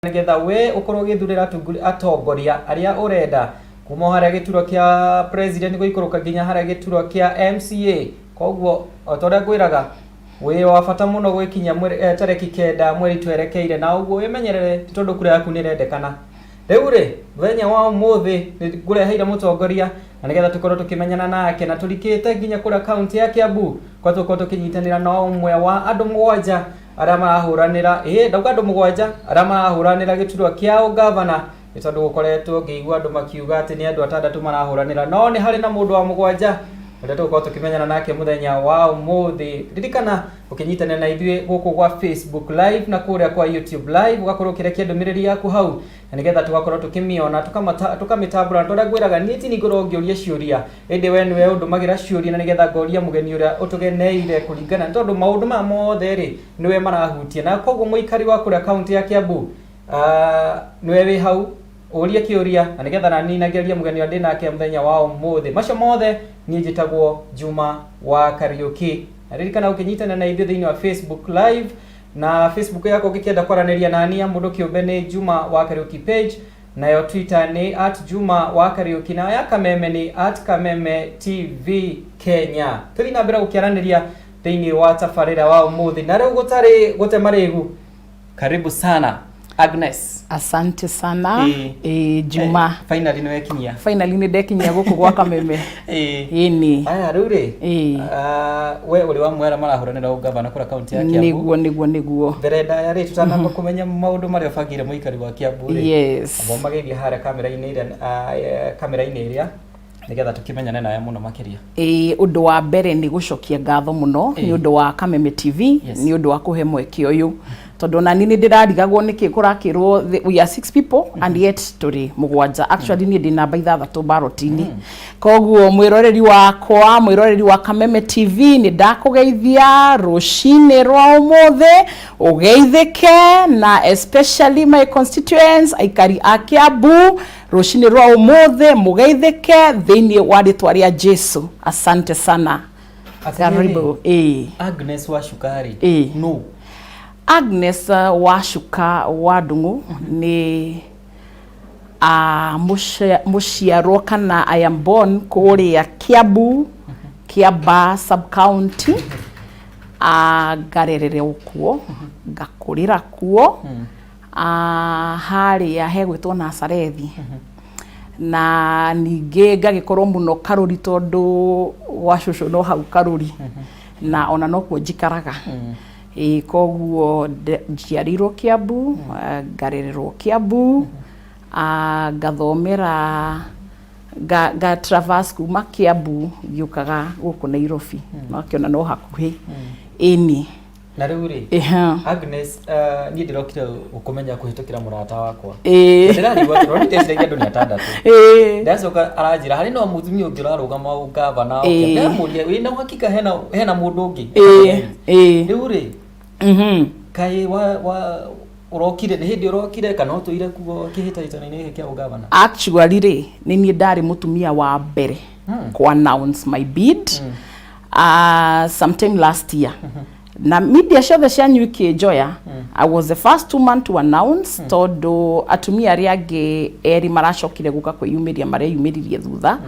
Nĩgetha we ũkorwo ũgĩthurĩra atongoria arĩa ũrenda kuma o harĩa gĩturwa kĩa president gũikũrũka nginya harĩa gĩturwa kĩa MCA. Koguo o ta ũrĩa ngwĩraga, wĩ wa bata mũno gwĩkinya tarĩki 9 mweri twerekeire, na ũguo wĩmenyerere nĩ tondũ kura yaku nĩ ĩrendekana. Rĩu rĩ, mũthenya wa ũmũthĩ nĩ ngũreheire mũtongoria na nĩgetha tũkorwo tũkĩmenyana nake na tũrikĩte nginya kũrĩa kaunti ya Kiambu kwa tũkorwo tũkĩnyitanĩra na ũmwe wa andũ 7 arĩa marahũranĩra, ĩĩ, ndauga andũ 7 arĩa marahũranĩra gĩturwa kĩa ũgavana, nĩ tondũ gũkoretwo ngĩigua andũ makiuga atĩ nĩ andũ 6 marahũranĩra, no nĩ harĩ na mũndũ wa 7 ũrĩa tũgũkorwo tũkĩmenyana nake mũthenya wa ũmũthĩ. Ririkana ũkĩnyitanĩra na ithuĩ gũkũ gwa Facebook Live na kũrĩa kwa YouTube Live, ũgakorwo ũkĩrekia ndũmĩrĩri yaku hau na nĩgetha tũgakorwo tũkĩmĩona, tũkamĩtambũra. Na tondũ ngwĩraga niĩ ti ngorwo ngĩũria ciũria, ĩndĩ we nĩwe ũndũmagĩra ciũria na nĩgetha ngoria mũgeni ũrĩa ũtũgeneire kũringana, nĩ tondũ maũndũ maya mothe rĩ, nĩwe marahutia. Na koguo mũikari wa kũrĩa kaunti ya Kiambu, nĩwe wĩ hau ũrie kĩũria na nĩgetha nani nageria mũgeni ũrĩa ndĩ nake mũthenya wa ũmũthĩ. Macio mothe, niĩ njĩtagwo Juma wa Kariũki, na ririkana ũkĩnyitana na ithuĩ thĩinĩ wa Facebook Live na Facebook yakwa, ũngĩkĩenda kwaranĩria nani ya mũndũ kĩũmbe nĩ Juma wa Kariũki page, nayo Twitter nĩ @JumaWaKariũki, nayo ya Kameme nĩ @KamemeTV Kenya. Tũthiĩ na mbere gũkĩaranĩria thĩinĩ wa tabarĩra wa ũmũthĩ, na rĩu gũtarĩ gũte marĩgu, karibu sana, Agnes. Asante sana. Juma. Finally nĩ wekinyia. Finally nĩ ndekinyia gũkũ gwa Kameme. Ĩni. Aya, rĩu rĩ, we ũrĩ wa mwera marahũranĩra ũgavana kũrĩa kaunti ya Kiambu. Nĩguo. Mbere ndaya rĩ, tũtanamba kũmenya maũndũ marĩa ũbangĩire mũikari wa Kiambu rĩ, amba ũmageithie harĩa kamera-inĩ ĩrĩa, kamera-inĩ ĩrĩa, nĩgetha tũkĩmenyane nawe mũno makĩria. Ĩĩ, ũndũ wa mbere nĩ gũcokia ngatho mũno nĩ ũndũ wa Kameme TV, nĩ ũndũ wa kũhe mweke ũyũ, tondũ ona niĩ nĩ ndĩrarigagwo nĩkĩ kũrakĩrwo we are six people and yet tũrĩ 7. Actually niĩ ndĩ namba 6 ballot-inĩ. Koguo mwĩroreri wakwa, mwĩroreri wa Kameme TV, nĩ ndakũgeithia rũcinĩ rwa ũmũthĩ, ũgeithĩke, na especially my constituents, aikari a Kiambu, rũcinĩ rwa ũmũthĩ mũgeithĩke thĩinĩ wa rĩtwa rĩa Jesu. Asante sana. Atĩrĩrĩ, Karibu. Ĩĩ. Agnes wa Cukari no Agnes Wacuka wa Ndung'u nĩ mũciarwo kana I am born kũrĩa Kiambu, Kiambaa sub county, ngarererwo kuo, ngakũrĩra kuo, harĩa hegwĩtwo Nasarethi, na ningĩ ngagĩkorwo mũno Karũri, tondũ gwa cũcũ no hau Karũri, na ona nokuo njikaraga. Ĩĩ, koguo njiarĩirwo Kiambu, ngarererwo Kiambu, ngathomera, nga traverse kuma Kiambu ngĩũkaga gũkũ Nairobi, no no hakuhĩ. Ĩni. Na rĩu rĩ, Agnes, niĩ ndĩrokire gũkũmenya kũhĩtũkĩra mũrata wakwa. Ndĩrarigwo atĩrĩ, no ndĩciragia andũ nĩ 6. Ndacoka aranjĩra harĩ na mũtumia ũngĩ ũrarũgama ũgavana. Ndĩramũria, wĩna uhakika hena mũndũ ũngĩ? Ĩĩ. Rĩu rĩ, kaĩ wa ũrokire, nĩ hĩndĩ ũrokire kana ũtũire kuo kĩhĩtahĩtano-inĩ gĩkĩ kĩa ũgavana? Actually rĩ, nĩ niĩ ndarĩ mũtumia wa mbere ku announce my bid sometime last year, na media ciothe cianyu ikĩnjoya. I was the first woman to announce, tondũ atumia arĩa angĩ erĩ maracokire gũka kwĩyumĩria mareyumĩririe thutha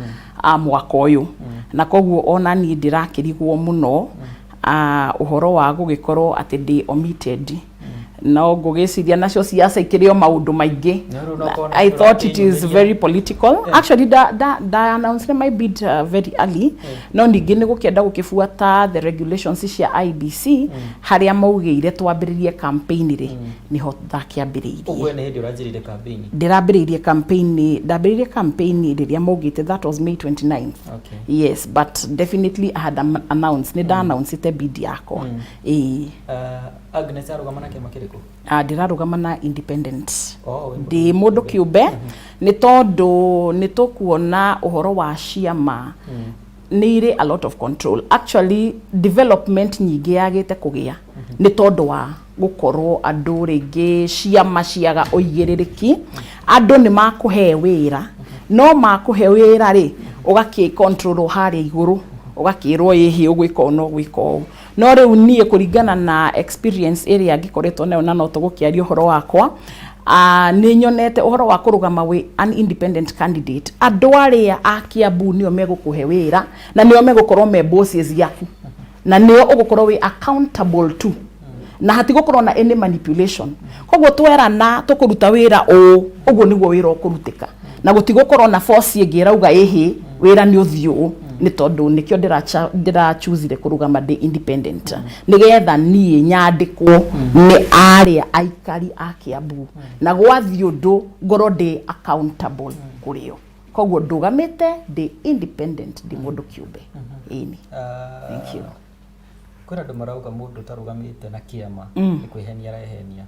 mwaka ũyũ, na koguo ona niĩ ndĩrakĩrigwo mũno ũhoro wa gũgĩkorwo atĩ ndĩ omitted, no ngũgĩciria nacio ciaca ikĩrĩ o maũndũ maingĩ. No, rĩu no ũkorwo I thought it is ũrakĩyumĩria. very political. Actually nda announced my bid very early, no ningĩ nĩ gũkĩenda gũkĩbuata the regulations cia IEBC, harĩa maugĩire twambĩrĩrie campaign rĩ, nĩho ndakĩambĩrĩirie. Ũguo nĩ hĩndĩ ũranjĩrĩire campaign? Ndĩrambĩrĩirie campaign, ndambĩrĩirie campaign rĩrĩa maugĩte, that was May 29th. Yes, but definitely I had announced, nĩ nda announce bid yakwa, ĩĩ. Agnes arũgama na kĩama kĩrĩkũ? Ndĩrarũgama na independent. Oh, wĩ Ndĩ mũndũ kĩũmbe, nĩ tondũ nĩ tũkuona ũhoro wa ciama nĩ irĩ a lot of control. Actually development nyingĩ yagĩte kũgĩa nĩ tondũ wa gũkorwo andũ rĩngĩ ciama ciaga ũigĩrĩrĩki. Andũ nĩ makũhe wĩra, no makũhe wĩra rĩ, ũgakĩ control harĩa igũrũ, ũgakĩrwo ĩhĩ ũgwĩka ũũ na ũgwĩka ũũ. No rĩu niĩ kũringana na experience ĩrĩa ngĩkoretwo nayo, na no tũgũkĩaria ũhoro wakwa, Nĩ nyonete ũhoro wa kũrũgama wĩ an independent candidate, andũ arĩa a Kiambu nĩo megũkũhe wĩra na nĩo megũkorwo me bosses yaku na nĩo ũgũkorwo wĩ accountable to, na hatigũkorwo na any manipulation. Koguo twerana tũkũruta wĩra ũũ, ũguo nĩguo wĩra ũkũrutĩka, na gũtigũkorwo na force ĩngĩ ĩrauga ĩhĩ wĩra nĩ ũthiĩ ũũ. Nĩ tondũ nĩkĩo ndĩrachoosire kũrũgama ndĩ independent, nĩgetha niĩ nyandĩkwo nĩ arĩa aikari a Kiambu, na gwathiĩ ũndũ ngorwo ndĩ accountable kũrĩ o. Koguo ndũgamĩte ndĩ independent, ndĩ mũndũ kĩũmbe, ĩni. Thank you. Kwĩna andũ marauga mũndũ ũtarũgamĩte na kĩama nĩ kwĩhenia arehenia.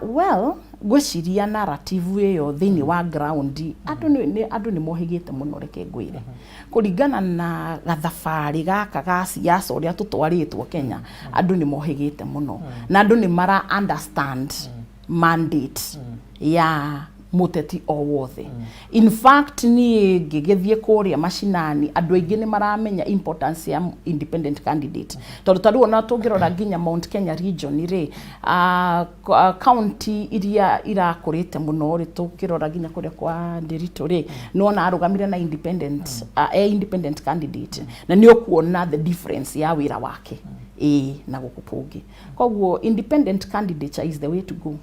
Well, ngwĩciria narrative ĩyo thĩinĩ wa ground, andũ nĩ mohĩgĩte mũno. Reke ngwĩre, kũringana na gathabarĩ gaka ga siasa ũrĩa tũtwarĩtwo Kenya, andũ nĩ mohĩgĩte mũno na andũ nĩ mara understand mandate ya mũteti o wothe. In fact, niĩ ngĩgĩthiĩ kũrĩa macinani, andũ aingĩ nĩ maramenya importance ya independent candidate, tondũ ta rĩu ona tũngĩrora nginya Mount Kenya region rĩ, county iria irakũrĩte mũno rĩ, tũkĩrora nginya kũrĩa kwa Ndiritu rĩ, nĩwona arũgamire na independent, e independent candidate, na nĩ ũkuona the difference ya wĩra wake ĩĩ na gũkũ kũngĩ. Koguo independent candidature is the way to go,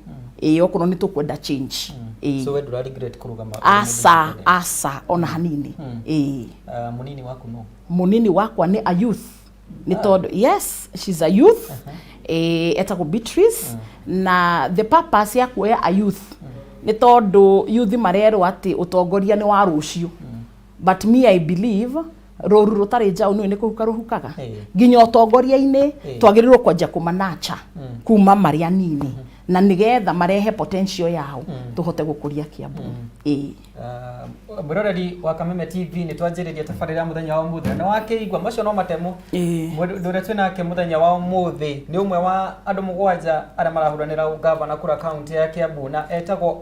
ĩĩ, okorwo nĩ tũkwenda change, ĩĩ. So we ndũra regret kũrũgama ũrĩ mũndũ Aca. independent? Aca, ona hanini, ĩĩ. Mũnini waku no? Munini wakwa nĩ a youth, nĩ tondũ yes, she's a youth, etagwo Beatrice. Na the purpose ya kuoya a youth nĩ tondũ youth marerwo atĩ ũtongoria nĩ wa rũciũ, but me, I believe rũru rũtarĩ njaũ nĩũĩ nĩ kũhuka rũhukaga. Nginya ũtongoria-inĩ twagĩrĩirwo kwanjia kũmanacha kuma marĩ anini, na nĩgetha marehe potential yao tũhote gũkũria Kiambu, ĩĩ. Mwĩroreri wa Kameme TV, nĩ twanjĩrĩria tabarĩra ya mũthenya wa ũmũthĩ na wakĩigua macio no matemo. Mũndũ ũrĩa twĩnake mũthenya wa ũmũthĩ nĩ ũmwe wa andũ 7 arĩa marahũranĩra ũgavana kũrĩa kaunti ya Kiambu, na etagwo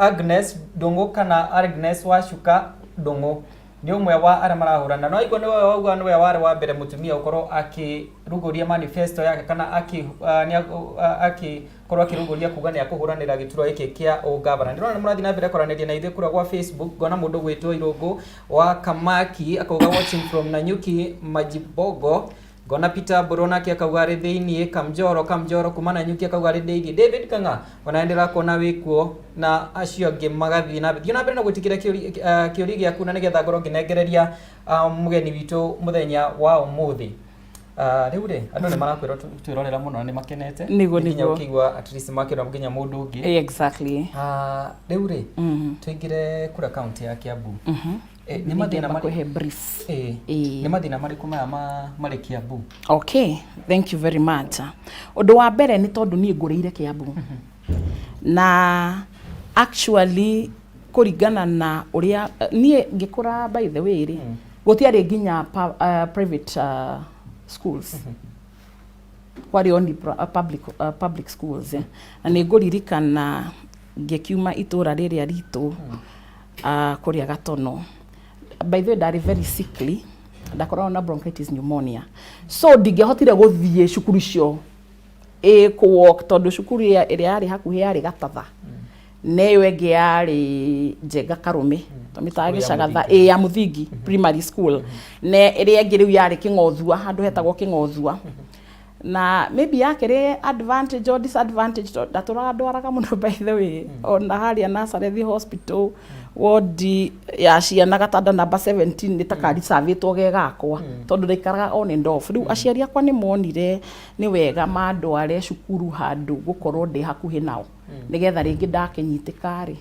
Agnes Ndung'u kana Agnes Wacuka Ndung'u. Nĩ ũmwe wa arĩa marahũrana no aigua nĩwe wauga nĩwe warĩ wa mbere mũtumia gũkorwo akĩrugũria manifesto yake kana akĩkorwo akĩrugũria kuga nĩ akũhũranĩra gĩturwa gĩkĩ kĩa ũgavana. Ndĩrona nĩ mũrathiĩ na mbere kwaranĩria na ithuĩ kũrĩa gwa Facebook. Ngona mũndũ gwĩtwo Irũngũ wa Kamaki akauga, "Watching from Nanyuki Majibogo." Ngona Peter Mbũrũ nake akauga arĩ thĩiniĩ. Kamjoro Kamjoro kuma Nanyuki akauga arĩ thĩiniĩ. David Kang'a, ona ndĩrakuona wĩkuo, na acio angĩ magathiĩ na mbere. Thiĩ na mbere na gwĩtĩkĩra kĩũria gĩaku na nĩgetha ngorwo ngĩnengereria mũgeni witũ mũthenya wa ũmũthĩ. Rĩu rĩ, andũ nĩ marakwĩra twĩrorera mũno na nĩ makenete. Nginya ũkĩigua at least makĩrora nginya mũndũ ũngĩ. Rĩu rĩ, tũingĩre kũrĩa kaunti ya Kiambu. Nĩ mathĩna marĩkũ kũhe brief? Nĩ mathĩna marĩkũ maya marĩ Kiambu? Okay, thank you very much. Ũndũ wa mbere nĩ tondũ niĩ ngũrĩire Kiambu, na actually kũringana na ũrĩa niĩ ngĩkũra, by the way rĩ, gũtiarĩ nginya private schools, kwarĩ only public schools, eh. Na nĩ ngũririkana ngĩkiuma itũra rĩrĩa ritũ kũrĩa Gatono. By the way, ndarĩ very sickly, ndakoragwo na bronchitis pneumonia, so ndingĩahotire gũthiĩ cukuru icio ĩ kũwalk, tondũ cukuru ĩrĩa yarĩ hakuhĩ yarĩ Gatatha na ĩyo ĩngĩ yarĩ Njenga Karũme, tũmĩtaga Cukuru ya Gĩcagatha. mũthingi. Ĩ, ya mũthingi primary school, na ĩrĩa ĩngĩ rĩu yarĩ Kĩng'othua, handũ hetagwo Kĩng'othua. Na maybe yakĩrĩ advantage or disadvantage, tondũ ndatũraga ndwaraga mũno. By the way, ona harĩa Nazareth Hospital wodi ya ciana, gatanda namba 17 nĩ ta karicavĩtwo ge gakwa, tondũ ndaikaraga on and off. Rĩu aciari akwa nĩ monire nĩ wega mandware cukuru handũ gũkorwo ndĩ hakuhĩ nao, nĩgetha rĩngĩ ndakĩnyitĩka rĩ,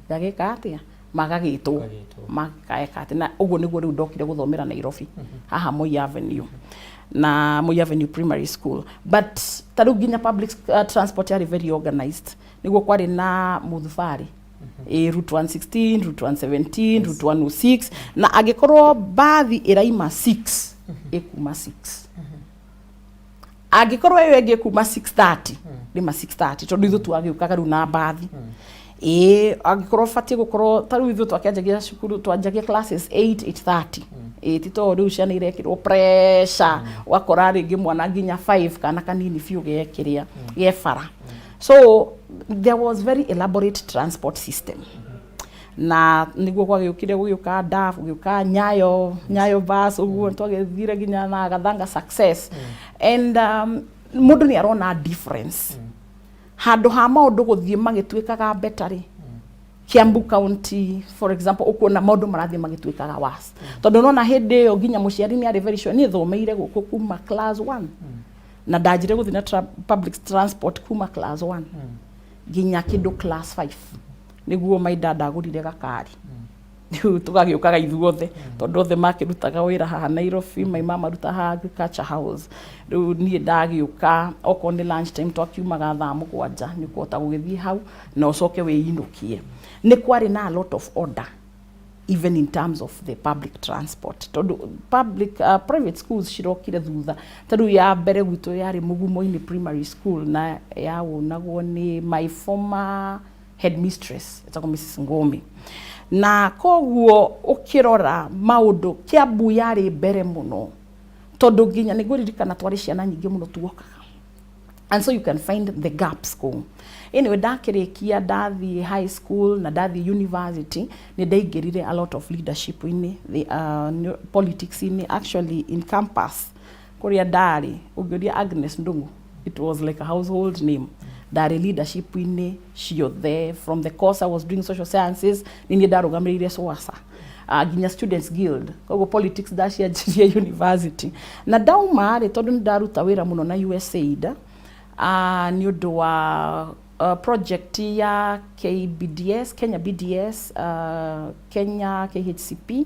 ngagĩka atĩa, magagĩtwo. Ũgagĩtwo. Makaeka atĩ na ũguo nĩguo rĩu ndokire gũthomera Nairobi haha Moi Avenue, na Moi Avenue Primary School. But ta rĩu nginya public transport yarĩ very organized, nĩguo kwarĩ na mũthubarĩ, ĩ route 116, route 117, route 106, na angĩkorwo mbathi ĩraima 6, ĩkuma 6. Angĩkorwo ĩyo ĩngĩ ĩkuma 6:30, rĩma 6:30, tondũ ithuĩ twagĩũkaga rĩu na mbathi. Ĩĩ, angĩkorwo batiĩ gũkorwo ta rĩu ithuĩ twakĩanjagia cukuru, twanjagia classes 8, 8:30. Ĩ ti to rĩu ciana irekĩrwo pressure, ũgakora rĩngĩ mwana nginya 5 kana kanini biũ gekĩrĩa ge bara. So there was very elaborate transport system, na niguo gwagĩũkire gũgĩũka DAF, gũgĩũka Nyayo bus, ũguo twagĩthire nginya na Gathanga Success. And mũndũ nĩ arona difference handũ ha maũndũ gũthiĩ magĩtuĩkaga better rĩ. Kiambu County, for example, ũkuona maũndũ marathiĩ magĩtuĩkaga worse, tondũ nona hĩndĩ ĩyo nginya mũciari nĩ arĩ very sure. Niĩ thomeire gũkũ kuma class 1, na ndanjire gũthiĩ na public transport kuma class 1 nginya kĩndũ class 5, nĩguo my dad agũrire gakari. Rĩu tũgagĩũkaga ithuothe, tondũ othe makĩrutaga wĩra haha Nairobi. My mama aruta haha Agriculture House. Rĩu niĩ ndagĩũka, okorwo nĩ lunch time, twakiumaga thaa 7, nĩ ũkũhota gũgĩthiĩ hau na ũcoke wĩinũkie. Nĩ kwarĩ na a lot of order even in terms of the public transport, tondũ public private schools cirokire thutha. Ta rĩu ya mbere gwitũ yarĩ Mũgumo-inĩ Primary School, na yawonagwo nĩ my former headmistress etagwo Mrs Ngumi. Na koguo ũkĩrora maũndũ, Kiambu yarĩ mbere mũno, tondũ nginya nĩ ngũririkana twarĩ ciana nyingĩ mũno tuokaga, and so you can find the gaps kũu. Anyway, ndakĩrĩkia, ndathiĩ high school na ndathiĩ university, nĩ ndaingĩrire a lot of leadership in the politics in actually in campus kũrĩa ndarĩ. Ũngĩũria Agnes Ndung'u, it was like a household name. Ndarĩ leadership-inĩ ciothe. From the course I was doing, social sciences, nĩ niĩ ndarũgamĩrĩire SWASA, nginya Students Guild. Koguo politics ndacianjirie university. Na ndauma rĩ, tondũ nĩ ndaruta wĩra mũno na USAID, nĩ ũndũ wa project ya KBDS, Kenya BDS, Kenya KHCP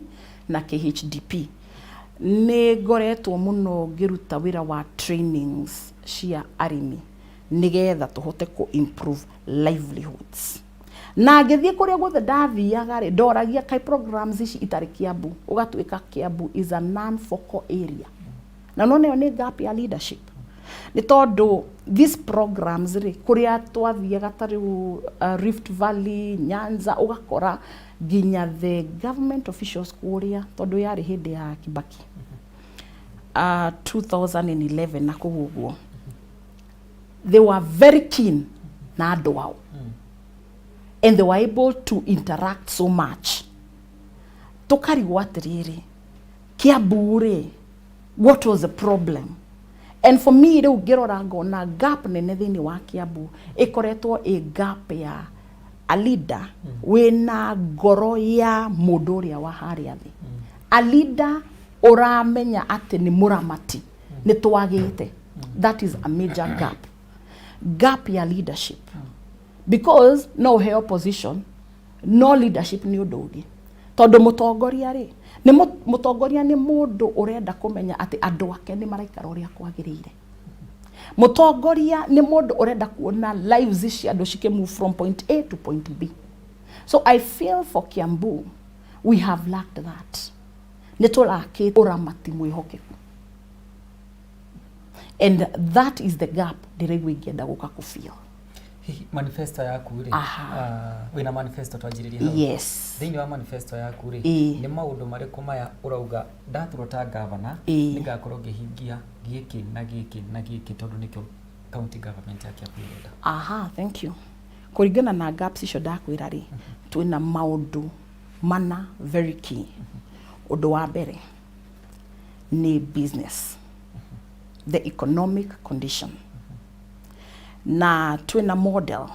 na KHDP, nĩ ngoretwo mũno ngĩruta wĩra wa trainings cia arĩmi nĩgetha tũhote kũ improve livelihoods. Na ngĩthiĩ kũrĩa guothe ndathiaga rĩ, ndoragia kaĩ programs ici itarĩ Kiambu. Ũgatuĩka Kiambu is a non-focal area, na nona ĩyo nĩ gap ya leadership, nĩ tondũ these programs rĩ, kũrĩa twathiaga ta rĩu Rift Valley, Nyanza, ũgakora nginya the government officials kũrĩa, tondũ yarĩ hĩndĩ ya Kibaki, 2011 na kũu ũguo, they were very keen na andũ ao and they were able to interact so much. Tukarigwo atĩrĩrĩ, Kiambu rĩ, what was the problem? And for me rĩu ngĩrora ngona gap nene thĩinĩ wa Kiambu ĩkoretwo ĩ gap ya a leader wĩna ngoro ya mũndũ ũrĩa wa harĩa thĩ, a leader ũramenya atĩ nĩ mũramati nĩ twagĩte. That is a major gap, gap ya leadership, because no ũheo position, no leadership nĩ ũndũ ũngĩ, tondũ mũtongoria rĩ, nĩ mũtongoria nĩ mũndũ ũrenda kũmenya atĩ andũ ake nĩ maraikara ũrĩa kwagĩrĩire. Mũtongoria nĩ mũndũ ũrenda kuona lives cia andũ cikĩ move from point A to point B. So I feel for Kiambu we have lacked that. Nĩ tũrakĩte ũramati mwĩhokeku, and that is the gap ndĩraigua ingĩenda gũka kũfill. Hihi manifesto yaku rĩ, wĩna manifesto, twanjĩrĩrie hau? Yes. Thĩinĩ wa manifesto yaku rĩ, nĩ maũndũ marĩkũ maya ũrauga ndaturwo ta gavana nĩ ngakorwo ngĩhingia gĩkĩ na gĩkĩ na gĩkĩ, tondũ nĩkĩo county government ya Kiambu ĩrenda? Aha, thank you. Kũringana na gaps icio ndakwĩra rĩ, twĩna maũndũ mana very key. Ũndũ wa mbere nĩ business, the economic condition, na twĩna model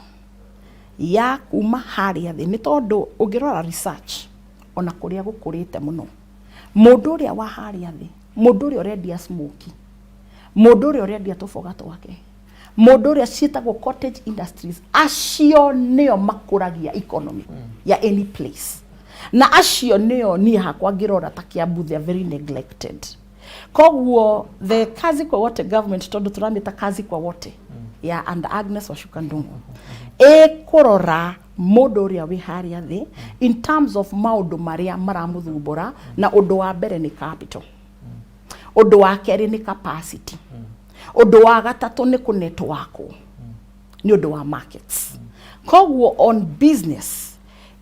ya kuma harĩa thĩ, nĩ tondũ ũngĩrora research, ona kũrĩa gũkũrĩte mũno, mũndũ ũrĩa wa harĩa thĩ, mũndũ ũrĩa ũrendia smoky, mũndũ ũrĩa ũrendia tũboga twake, mũndũ ũrĩa ciĩtagwo cottage industries, acio nĩo makũragia economy ya any place, na acio nĩo niĩ hakwa ngĩrora ta Kiambu they are very neglected. Koguo the Kazi kwa Wote government, tondũ tũramĩta Kazi kwa Wote ya and Agnes Wacuka Ndung'u, ĩkũrora mũndũ ũrĩa wĩ harĩa thĩ in terms of maũndũ marĩa maramũthumbũra. Na ũndũ wa mbere nĩ capital, ũndũ wa kerĩ nĩ capacity, ũndũ wa gatatũ nĩ kũnetwakwo nĩ ũndũ wa markets. Koguo on business,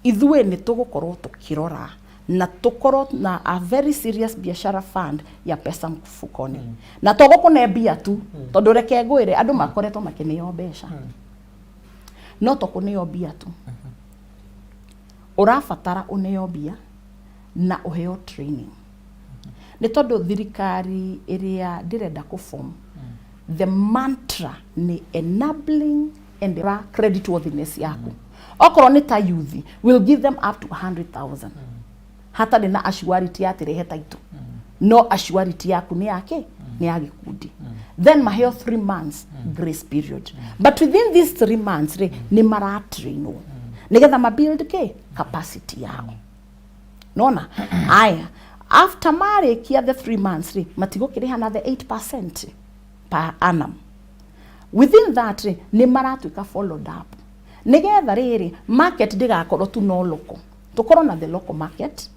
ithuĩ nĩ tũgũkorwo tũkĩrora Na tũkorwo na a very serious biashara fund ya pesa mfukoni. Na to gũkũne mbia tu, tondũ reke ngwĩre, andũ makoretwo makĩneo mbeca, no to kũneo mbia tu. Ũrabatara ũneo mbia na ũheo training, nĩ tondũ thirikari ĩrĩa ndĩrenda kũform, the mantra nĩ enabling and credit worthiness yaku. Okorwo nĩ ta youth, we'll give them up to 100,000 hatarĩ na assurity ya atĩ rehe title, no assurity yaku nĩ yake, nĩ ya gĩkundi. Then maheo 3 months grace period, but within these 3 months rĩ, nĩ maratrainwo nĩgetha ma build ke capacity yao. Nona aya, after marĩkia the 3 months rĩ, matigũkĩrĩha na the 8% per annum. Within that rĩ, nĩ maratuĩka followed up nĩgetha rĩrĩ market ndĩgakorwo tu no local, tũkorwo na the local market.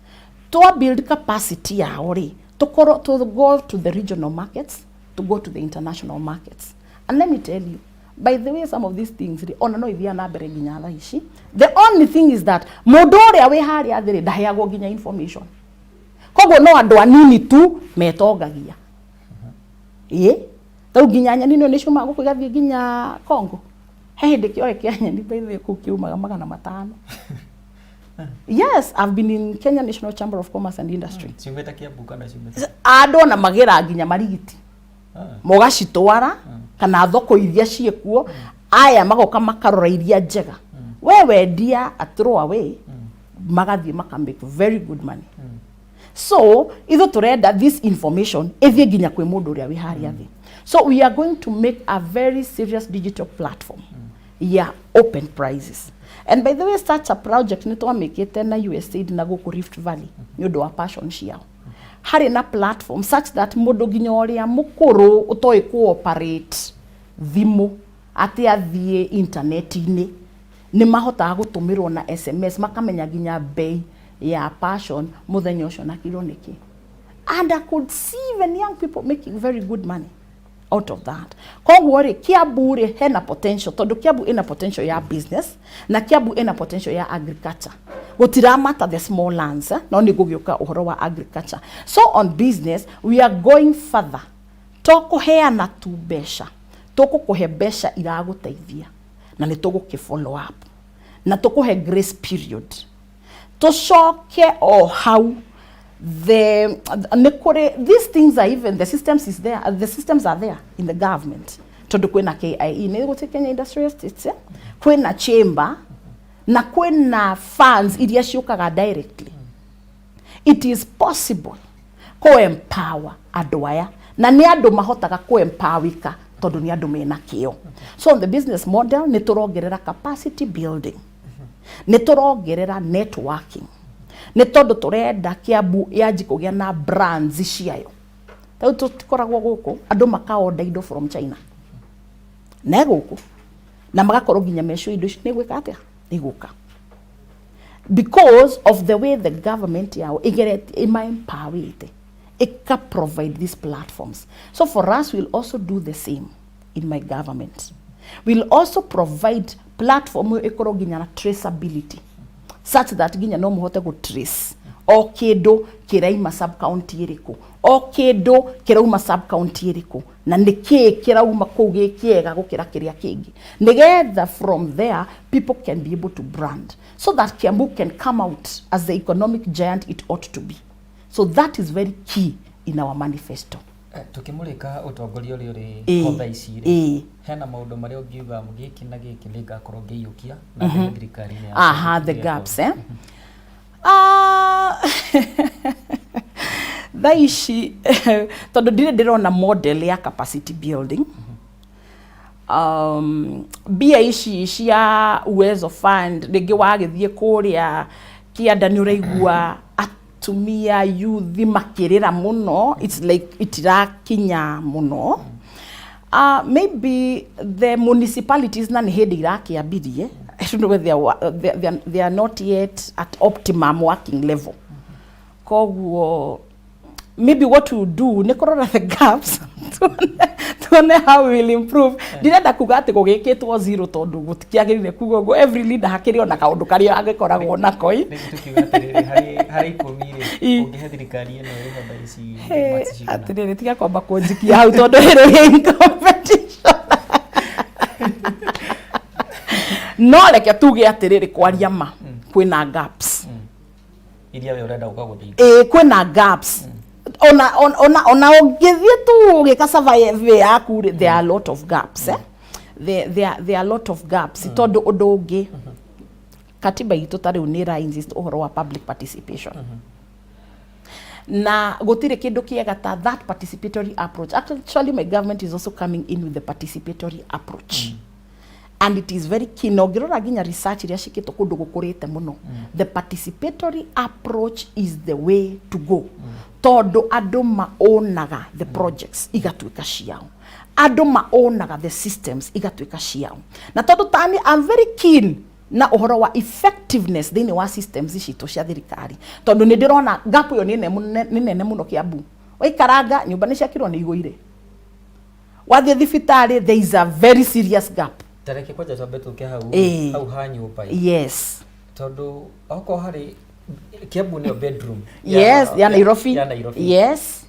Twa build capacity yao rĩ, tũkorwo to go to the regional markets, to go to the international markets. And let me tell you, by the way, some of these things rĩ, ona no ithiaga na mbere nginya thaa ici. The only thing is that mũndũ ũrĩa wĩ harĩa thĩ rĩ, ndaheagwo nginya information, koguo no andũ anini tu metongagia. Ĩ rĩu nginya nyeni nĩ ciumaga gũkũ igathiĩ nginya Congo. He hĩndĩ kĩohe kĩa nyeni, by the way, kũu kiumaga 500. Yes, I've been in Kenya National Chamber of Commerce and Industry. Ciumĩte Kiambu kana ciumĩte? Andũ ona magĩra nginya marigiti, mũgacitwara kana thoko iria ciĩkuo, aya magoka makarora iria njega, we wendia a throw away, magathiĩ maka make very good money. So ithuĩ tũrenda this information ĩthiĩ nginya kwĩ mũndũ ũrĩa wĩ harĩa thĩ. So we are going to make a very serious digital platform ya open prices. And by the way, such a project nĩ twamĩkĩte na USAID na gũkũ Rift Valley nĩ ũndũ wa passion ciao. Harĩ na platform such that mũndũ nginya ũrĩa mũkũrũ ũtoĩ kũ-operate thimũ atĩ athiĩ intaneti-inĩ, nĩ mahotaga gũtũmĩrwo na SMS, makamenya nginya bei ya passion mũthenya ũcio na kiro nĩkĩ. And I could see even young people making very good money out of that. Koguo rĩ, Kiambu rĩ, hena potential, tondũ Kiambu ĩna potential ya business na Kiambu ĩna potential ya agriculture. Gũtiramata the small lands, eh? No nĩ ngũgĩũka ũhoro wa agriculture. So on business, we are going further. To kũheana tu mbeca, tũgũkũhe mbeca iragũteithia na nĩ tũgũkĩ follow up na tũkũhe grace period. Tũcoke o hau, the nĩ kũrĩ these things are, even the systems is there, the systems are there in the government, tondũ kwĩna KIE, nĩ gũti Kenya Industrial Estates, eh? Kwĩna chamber na kwĩna funds iria ciũkaga directly. It is possible kũ-empower andũ aya, na nĩ andũ mahotaga kũ-empowerika tondũ nĩ andũ mena kĩo. So on the business model, nĩ tũrongerera capacity building, nĩ tũrongerera networking, nĩ tondũ tũrenda Kiambu yanji kũgĩa na brands ciayo. Rĩu tũtikoragwo gũkũ andũ makaonda indo from China ne gũkũ na magakorwo nginya mecio indo ici nĩ gwĩka atĩa, nĩ gũka, because of the way the government yao igeretie ima-empowerite, ika provide these platforms. So for us, we'll also do the same in my government. We'll also provide platform ĩyo ĩkorwo nginya na traceability, such that nginya no mũhote gũ trace o kĩndũ kĩraima sub county ĩrĩkũ, o kĩndũ kĩrauma sub county ĩrĩkũ, na nĩ kĩĩ kĩrauma kũu gĩ kĩega gũkĩra kĩrĩa kĩngĩ, nĩgetha from there people can be able to brand, so that Kiambu can come out as the economic giant it ought to be. So that is very key in our manifesto. Tukĩmũrĩka ũtongoria ũrĩa ũrĩ ho thaa ici rĩ, hena maũndũ marĩa ũngiuga gĩkĩ na gĩkĩ nĩ ngakorwo ngĩiyũkia na ndehe thirikari-inĩ ya Aha, the ĩrĩa gaps, eh? Ah, thaa ici tondũ ndirĩ ndĩrona model ya capacity building, mbia ici cia Uwezo Fund, rĩngĩ wagĩthiĩ kũrĩa kĩanda nĩ ũraigua atumia, youth makĩrĩra mũno. It's like itirakinya mũno. Maybe the municipalities, na nĩ hĩndĩ irakĩambirie. I don't know whether they are not yet at optimum working level. Koguo maybe what we do nĩ kũrora the gaps, tuone Tuone how we will improve. Ndirenda kuga atĩ gũgĩkĩtwo zero, tondũ gũtikĩagĩrĩire kuga ũguo. Every leader hakĩrĩ ona kaũndũ karĩa angĩkoragwo nako ĩ. Rĩu tũkiuga atĩrĩrĩ, harĩ 10 rĩ, ũngĩhe thirikari ĩno ĩho thaa ici marks cigana? Atĩrĩrĩ, tiga kwamba kũnjikia hau, tondũ ĩrĩ in competition. No reke tuge atĩrĩrĩ, kwaria ma, kwĩna gaps iria we ũrenda gũka gũthinga. Ĩĩ, kwĩna gaps. Ona ũngĩthiĩ tu ũgĩka survey yaku rĩ, there are a lot of gaps, eh? There are a lot of gaps, tondũ ũndũ ũngĩ, katiba itũ ta rĩu nĩ ĩra insist ũhoro wa public participation, na gũtirĩ kĩndũ kĩega ta that participatory approach. Actually, my government is also coming in with the participatory approach, and it is very keen. Na ũngĩrora nginya research iria ciĩkĩtwo kũndũ gũkũrĩte mũno, the participatory approach is the way to go, tondũ andũ maonaga the projects igatuĩka ciao, andũ maonaga the systems igatuĩka ciao. Na tondũ tani I'm very keen na ũhoro wa effectiveness thĩinĩ wa systems citũ cia thirikari, tondũ nĩ ndĩrona gap ĩyo nĩ nene mũno. Kiambu waikaranga, nyũmba nĩ ciakirwo, nĩ igũire. Wathiĩ thibitarĩ, there is a very serious gap. Tareke kwanja twambe tũke hau, hau ha nyũmba ĩ. Tondũ okorwo harĩ Kiambu nĩyo bedroom Yes, ya Nairobi. Ya Nairobi.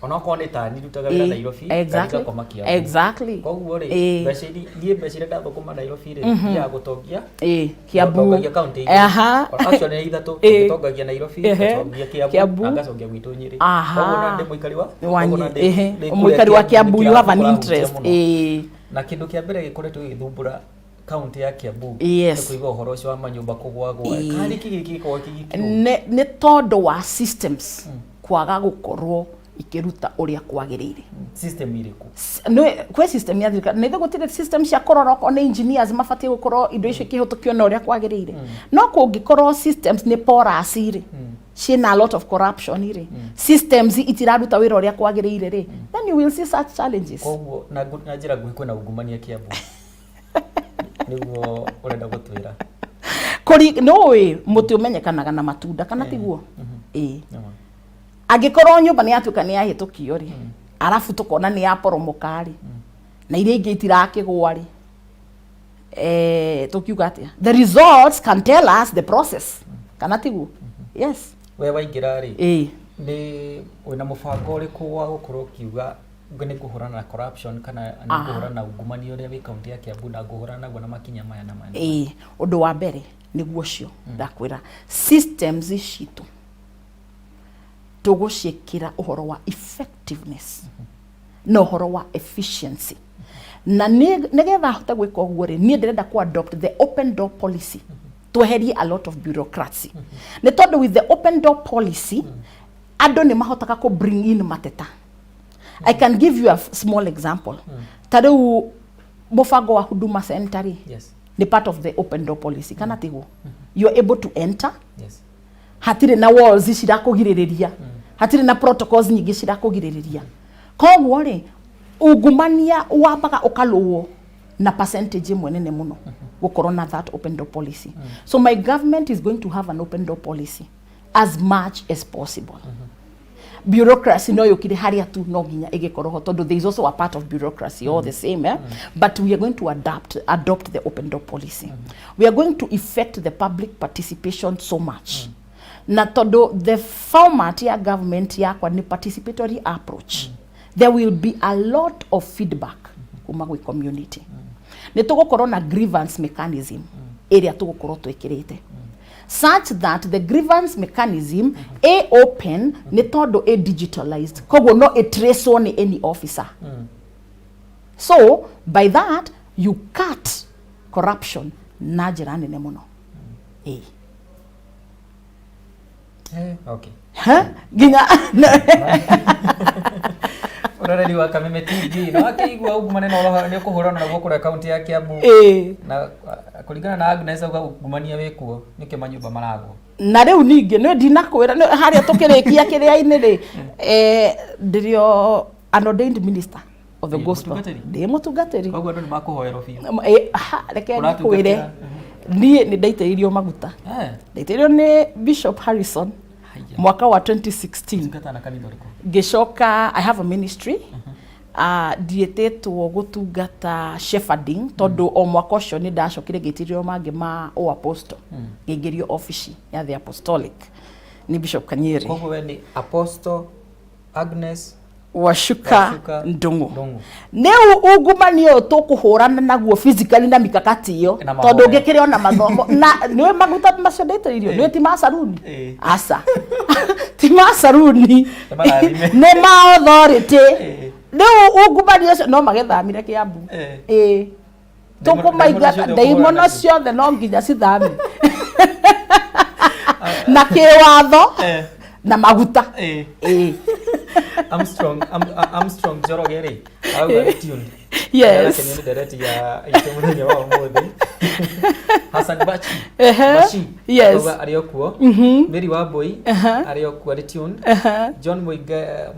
Onokorwo nĩ tani ndutaga wĩra Nairobi, ngakoma Kiambu. Koguo rĩ, mbeca iria niĩ, mbeca iria ndathũkũma Nairobi rĩ, thiaga gũtongia Kiambu. Gũtongagia kaunti igĩrĩ. Actually nĩ ithatũ. Ngĩtongagia Nairobi, ngatongia Kiambu, Kiambu. na ngacokia gwitũ Nyĩrĩ. Koguo na ndĩ mũikari wa Wa koguo na ndĩ kũrĩa mũikari wa Kiambu, you have an kũrahutia interest. mũno. Na kĩndũ kĩa mbere gĩkoretwo gĩgĩthumbũra kaunti ya Kiambu nĩ kũigua ũhoro ũcio wa manyũmba kũgwagwa. Karĩ kĩ gĩkĩ gĩkoragwo kĩ gĩkĩrwo? Nĩ tondũ wa systems kwaga gũkorwo ikĩruta ũrĩa kwagĩrĩire. System irĩkũ? Kwĩ system ya thirikari, nĩ gũtirĩ system cia kũrora okorwo nĩ engineers mabatiĩ gũkorwo indo icio ikĩhĩtũkio na ũrĩa kwagĩrĩire. No kũngĩkorwo systems nĩ porous rĩ, ciĩna a lot of corruption rĩ, systems itiraruta wĩra ũrĩa kwagĩrĩire rĩ, then you will see such challenges. Koguo na njĩra nguhĩ, kwĩna ungumania Kiambu, nĩguo ũrenda gũtwĩra? Kũri nĩũĩ mũtĩ ũmenyekanaga na matunda, kana tiguo? Ĩĩ. Nĩma. Angĩkorwo nyũmba nĩ yatuĩka nĩ yahĩtũkio rĩ, arabu tũkona nĩ yaporomoka rĩ, na iria ingĩ itirakĩgwa rĩ, tũkiuga atĩa? The results can tell us the process, kana tiguo? Yes. We waingĩra rĩ, nĩ wĩna mũbango ũrĩkũ wa gũkorwo ũkiuga nĩ ngũhũrana na corruption, kana nĩ ngũhũrana na ungumania ũrĩa wĩ kaunti ya Kiambu, na ngũhũrana naguo na makinya maya na maya? Ĩĩ, ũndũ wa mbere nĩguo ũcio ndakwĩra, systems citũ tũgũciĩkĩra ũhoro wa effectiveness na ũhoro wa efficiency. Na nĩgetha hote gwĩka ũguo rĩ, niĩ ndĩrenda ku adopt the open door policy, tweherie a lot of bureaucracy, nĩ tondũ with the open door policy andũ nĩ mahotaga kũ bring in mateta. I can give you a small example. Ta rĩu mũbango wa Huduma Center rĩ, nĩ part of the open door policy, kana tiguo? You are able to enter. Hatirĩ na walls cirakũgirĩrĩria, hatirĩ na protocols nyingĩ cirakũgirĩrĩria. Koguo rĩ, ungumania wambaga ũkalũo na percentage ĩmwe nene mũno gũkorwo na that open door policy. So my government is going to have an open door policy as much as possible. Bureaucracy no yũkire harĩa tu no nginya ĩgĩkorwo ho, tondũ there is also a part of bureaucracy all the same, eh? But we are going to adopt the open door policy. We are going to effect the public participation so much, na tondũ the format ya government yakwa nĩ participatory approach, there will be a lot of feedback kuma gwĩ community. Nĩ tũgũkorwo na grievance mechanism ĩrĩa tũgũkorwo twĩkĩrĩte such that the grievance mechanism ĩ open, nĩ tondũ ĩ digitalized, koguo no ĩ tracewo nĩ any officer. So by that you cut corruption na njĩra nene mũno, ĩĩ. Okay. Ha? Nginya Ũroreri wa Kameme TV no akĩigua ungumania no nĩ ũkũhũrana naguo kũrĩa kaunti ya Kiambu, na kũringana na Agnes, auga ungumania wĩ kuo, nĩkĩo manyũmba maragwo. Na rĩu ningĩ nĩ ndinakwĩra harĩa tũkĩrĩkia kĩrĩa-inĩ rĩ, ndĩrĩ an ordained minister of the gospel. Mũtungatĩri? Ndĩ mũtungatĩri. Koguo andũ nĩ makũhoerwo biũ. Ha, reke ngwĩre, Ũratungatĩra? Niĩ nĩ ndaitĩrĩirio maguta. Ndaitĩrĩirio nĩ Bishop Harrison Haya. mwaka wa 2016. Tungata na kanitha ũrĩkũ? Ngĩcoka, I have a ministry. Ndiĩtĩtwo gũtungata shepherding tondũ o mwaka ũcio nĩ ndacokire ngĩtĩrio mangĩ ma o apostle, ngĩingĩrio obici ya the apostolic nĩ Bishop Kanyeri. Koguo we nĩ Apostle Agnes Wacuka Wacuka Ndung'u. Ndung'u. Rĩu ungumania ũyũ tũkũhũrana naguo physically na mikakati ĩyo Na mahoya. tondũ ũngĩkĩrĩ ona mathomo na nĩũĩ maguta macio ndaitĩrĩirio, nĩũĩ ti ma saruni. Aca, ti ma saruni. Nĩ marathime. Nĩ ma authority. Rĩu ungumania ũcio no magĩthamire Kĩambu. Ĩĩ. Tũkũmaingata. Ndaimono ciothe. Ndaimono Ũkũhũrana nacio. Ciothe no nginya cithame na kĩwatho na maguta. Ĩĩ. Armstrong Armstrong Njoroge rĩ arauga nĩ tuned. Arakenio nĩ ndereti ya itũ mũthenya wa ũmũthĩ. Hassan Bachi Bachi arauga arĩ o kuo. Mary Wambui arĩ o kuo, arĩ tuned. John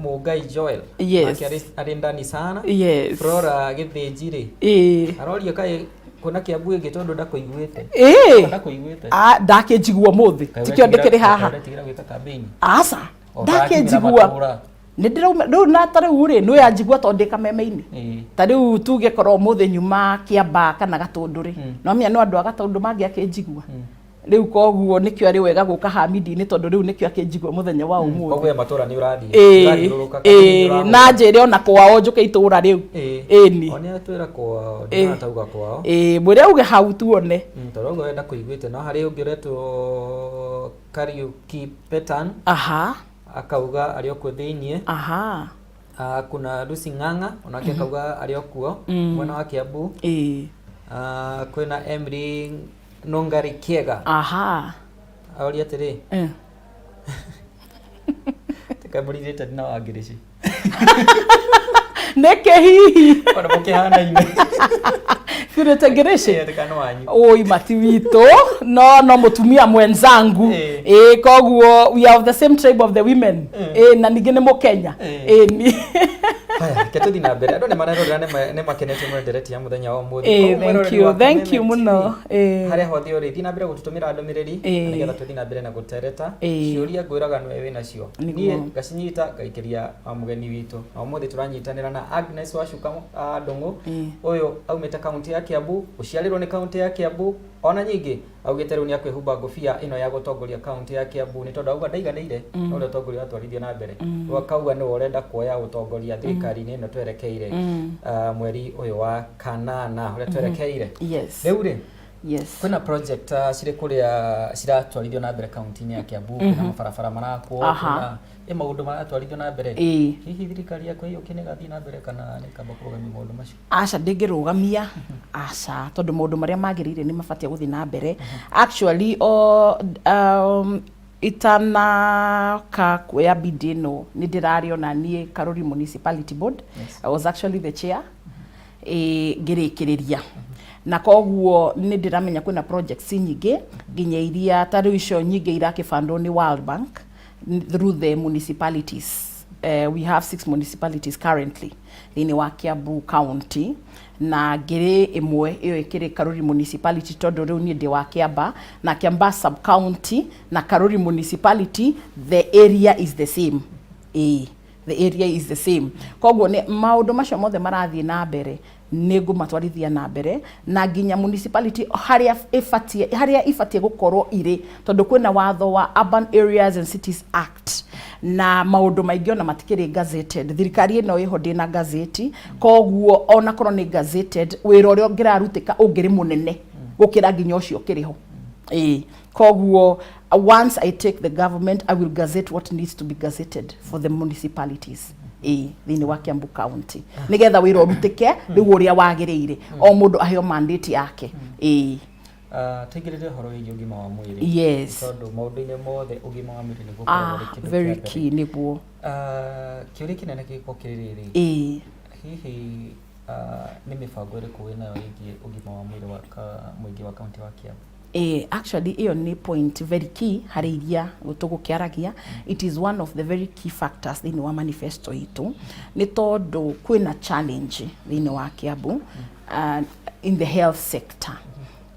Muigai Joel nake arĩ ndani sana. Flora Gĩthĩnji rĩ aroria kaĩ kwĩna Kĩambu ĩngĩ tondũ ndakũiguĩte. Ndakũiguĩte. Ah, ndakĩnjigua ũmũthĩ tikĩo ndĩkĩrĩ haha. Ũretigĩra gwĩka campaign? Aca. O ũtarakinyĩra Ndakĩnjigua. matũũra. Nĩ ndĩrauma rĩu na ta rĩu rĩ nĩ yanjigua tondũ ndĩ kameme-inĩ. Ta rĩu tuge korwo ũmũthĩ nyuma Kĩambaa kana Gatũndũ rĩ, no menya no andũ a Gatũndũ mangĩakĩnjigua rĩu, koguo nĩkĩo arĩ wega gũka Hamidi-inĩ tondũ rĩu nĩkĩo akĩnjigua mũthenya wa ũmũthĩ. Koguo we matũra nĩ ũrathiĩ. Ũrathiũrũrũka Ĩĩ, na njĩre ona kwao njũke itũra rĩu. Ĩni. O nĩ atwĩra kwao, ndinatauga kwao. Ĩĩ, mwĩre auge hau tuone. Tondũ auga we ndakũiguĩte, no harĩ ũngĩ ũretwo Kariuki Petan akauga arĩ o kuo thĩiniĩ. Ah, kuna Lucy Ng'ang'a onake akauga arĩ o kuo mwena wa Kiambu. Ah, kwĩna Emily Nungari Kiega aoria atĩrĩ, tikamũrirĩte na Wangĩrĩci. Nĩkĩ hihi? Ona mũkĩhanaine. Birĩte ngĩrĩci. Ĩĩ, nĩ wanyu. Oi, mati witũ, no mũtumia mwenzangu. Ĩĩ, koguo we are of the same tribe of the women. Ĩĩ, na ningĩ nĩ mũkenya. Ĩĩ ni. Haya, reke tũthiĩ na mbere. Andũ nĩ marerorera, nĩ makenetio mũno ndereti ya mũthenya wa ũmũthĩ. Ĩĩ, Koguo thank mwĩroreri you, wa thank you Kameme mũno. TV, harĩa hothe ũrĩ, thiĩ na mbere gũtũtũmĩra ndũmĩrĩri na nĩgetha tũthiĩ na mbere na gũtereta. Ciũria ngwĩraga nĩwe wĩnacio, niĩ ngacinyita ngaikĩria mũgeni witũ, na ũmũthĩ tũranyitanĩra na Agnes Wacuka Ndung'u. Ũyũ aumĩte kaunti ya Kiambu, gũciarĩrwo nĩ kaunti ya Kiambu, ona nyingĩ augĩte rĩu nĩ akwĩhumba ngũbia ĩno ya gũtongoria kaunti ya Kiambu nĩ tondũ auga ndaiganĩire na ũrĩa ũtongoria ũratwarithio na mbere. Rĩu akauga nĩwe ũrenda kuoya ũtongoria thirikari-inĩ ĩno twerekeire, mweri ũyũ wa kanana ũrĩa twerekeire. Rĩu rĩ, kwĩna project cirĩ kũrĩa ciratwarithio na mbere kaunti-inĩ ya Kiambu, kwĩna mabarabara marakwo, kwĩna maũndũ maratwarithio na mbere. Hihi thirikari yaku ĩyũkie nĩ ĩgathiĩ na mbere kana nĩ kamba kũrũgamia maũndũ macio? Aca, ndĩngĩrũgamia, aca, tondũ maũndũ marĩa magĩrĩire nĩ mabatie gũthiĩ na mbere. Actually, o itanaka kuoya bid ĩno, nĩ ndĩrarĩ ona niĩ Karuri Municipality Board. I was actually the chair ngĩrĩkĩrĩria, na koguo nĩ ndĩramenya kwĩna projects nyingĩ, nginya iria ta rĩu icio nyingĩ irakĩbandwo nĩ World Bank through the municipalities. We have six municipalities currently thĩinĩ wa Kiambu County, na ngĩrĩ ĩmwe ĩyo ĩkĩrĩ Karuri Municipality, tondũ rĩu niĩ ndĩ wa Kiamba na Kiamba sub county na Karuri Municipality, the area is the same. Ĩĩ, the area is the same. Koguo nĩ maũndũ macio mothe marathiĩ na mbere, nĩ ngũmatwarithia na mbere, na nginya municipality harĩa ĩbatiĩ, harĩa ibatiĩ gũkorwo irĩ, tondũ kwĩna watho wa Urban Areas and Cities Act, na maũndũ maingĩ ona matikĩrĩ gazetted. Thirikari ĩno ĩho ndĩna gazeti, koguo ona korwo nĩ gazetted, wĩra ũrĩa ũngĩrarutĩka ũngĩrĩ mũnene gũkĩra nginya ũcio ũkĩrĩ ho. Ĩĩ, koguo once I take the government, I will gazette what needs to be gazetted for the municipalities, ĩĩ, thĩinĩ wa Kiambu County, nĩgetha wĩra ũrutĩke rĩu ũrĩa wagĩrĩire, o mũndũ aheo mandate yake. Ĩĩ. Tũingĩrĩre ũhoro wĩgiĩ ũgima wa mwĩrĩ. Tondũ maũndũ-inĩ mothe ũgima wa mwĩrĩ nĩguo ũkoragwo ũrĩ kĩndũ very kĩa mbere. Key nĩguo. Kĩũria kĩnene kĩngĩkorwo kĩrĩ rĩrĩ, hihi nĩ mĩbango ĩrĩkũ wĩnayo ĩgiĩ ũgima wa mwĩrĩ wa mũingĩ wa kaunti wa Kiambu? Actually ĩyo nĩ point very key harĩ iria tũgũkĩaragia. It is one of the very key factors thĩinĩ wa manifesto itũ, nĩ tondũ kwĩna challenge thĩinĩ wa Kiambu in the health sector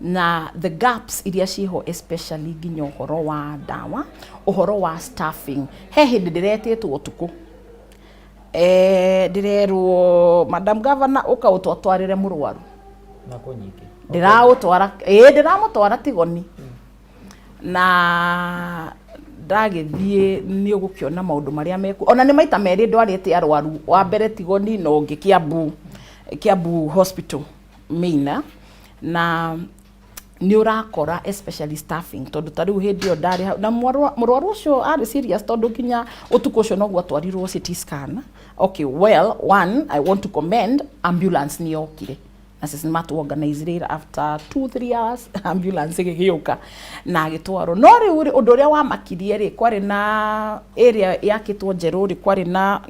na the gaps iria ciho, especially nginya ũhoro wa ndawa, ũhoro wa staffing. He hĩndĩ ndĩretĩtwo ũtukũ. Ndĩrerwo, "Madam Governor, ũka ũtwatwarĩre mũrwaru." Na kũ nyingĩ. Ndĩraũtwara, ĩĩ, ndĩramũtwara Tigoni na ndagĩthiĩ nĩ ũgũkĩona maũndũ marĩa meku. Ona nĩ maita merĩ ndwarĩte arwaru, wa mbere Tigoni na ũngĩ Kiambu, Kiambu Hospital Maina. Na nĩ ũrakora especially staffing, tondũ ta rĩu hĩndĩ ĩyo ndarĩ hau na mũrwaru ũcio arĩ serious, tondũ nginya ũtukũ ũcio noguo atwarirwo CT scan. Okay, well, one, I want to commend ambulance, nĩ yokire na sisi nĩ organize after 2-3 hours ambulance ĩgĩgĩũka na agĩtwarwo. No rĩu rĩ, ũndũ ũrĩa wamakirie rĩ, kwarĩ na area yakĩtwo njerũ rĩ, kwarĩ na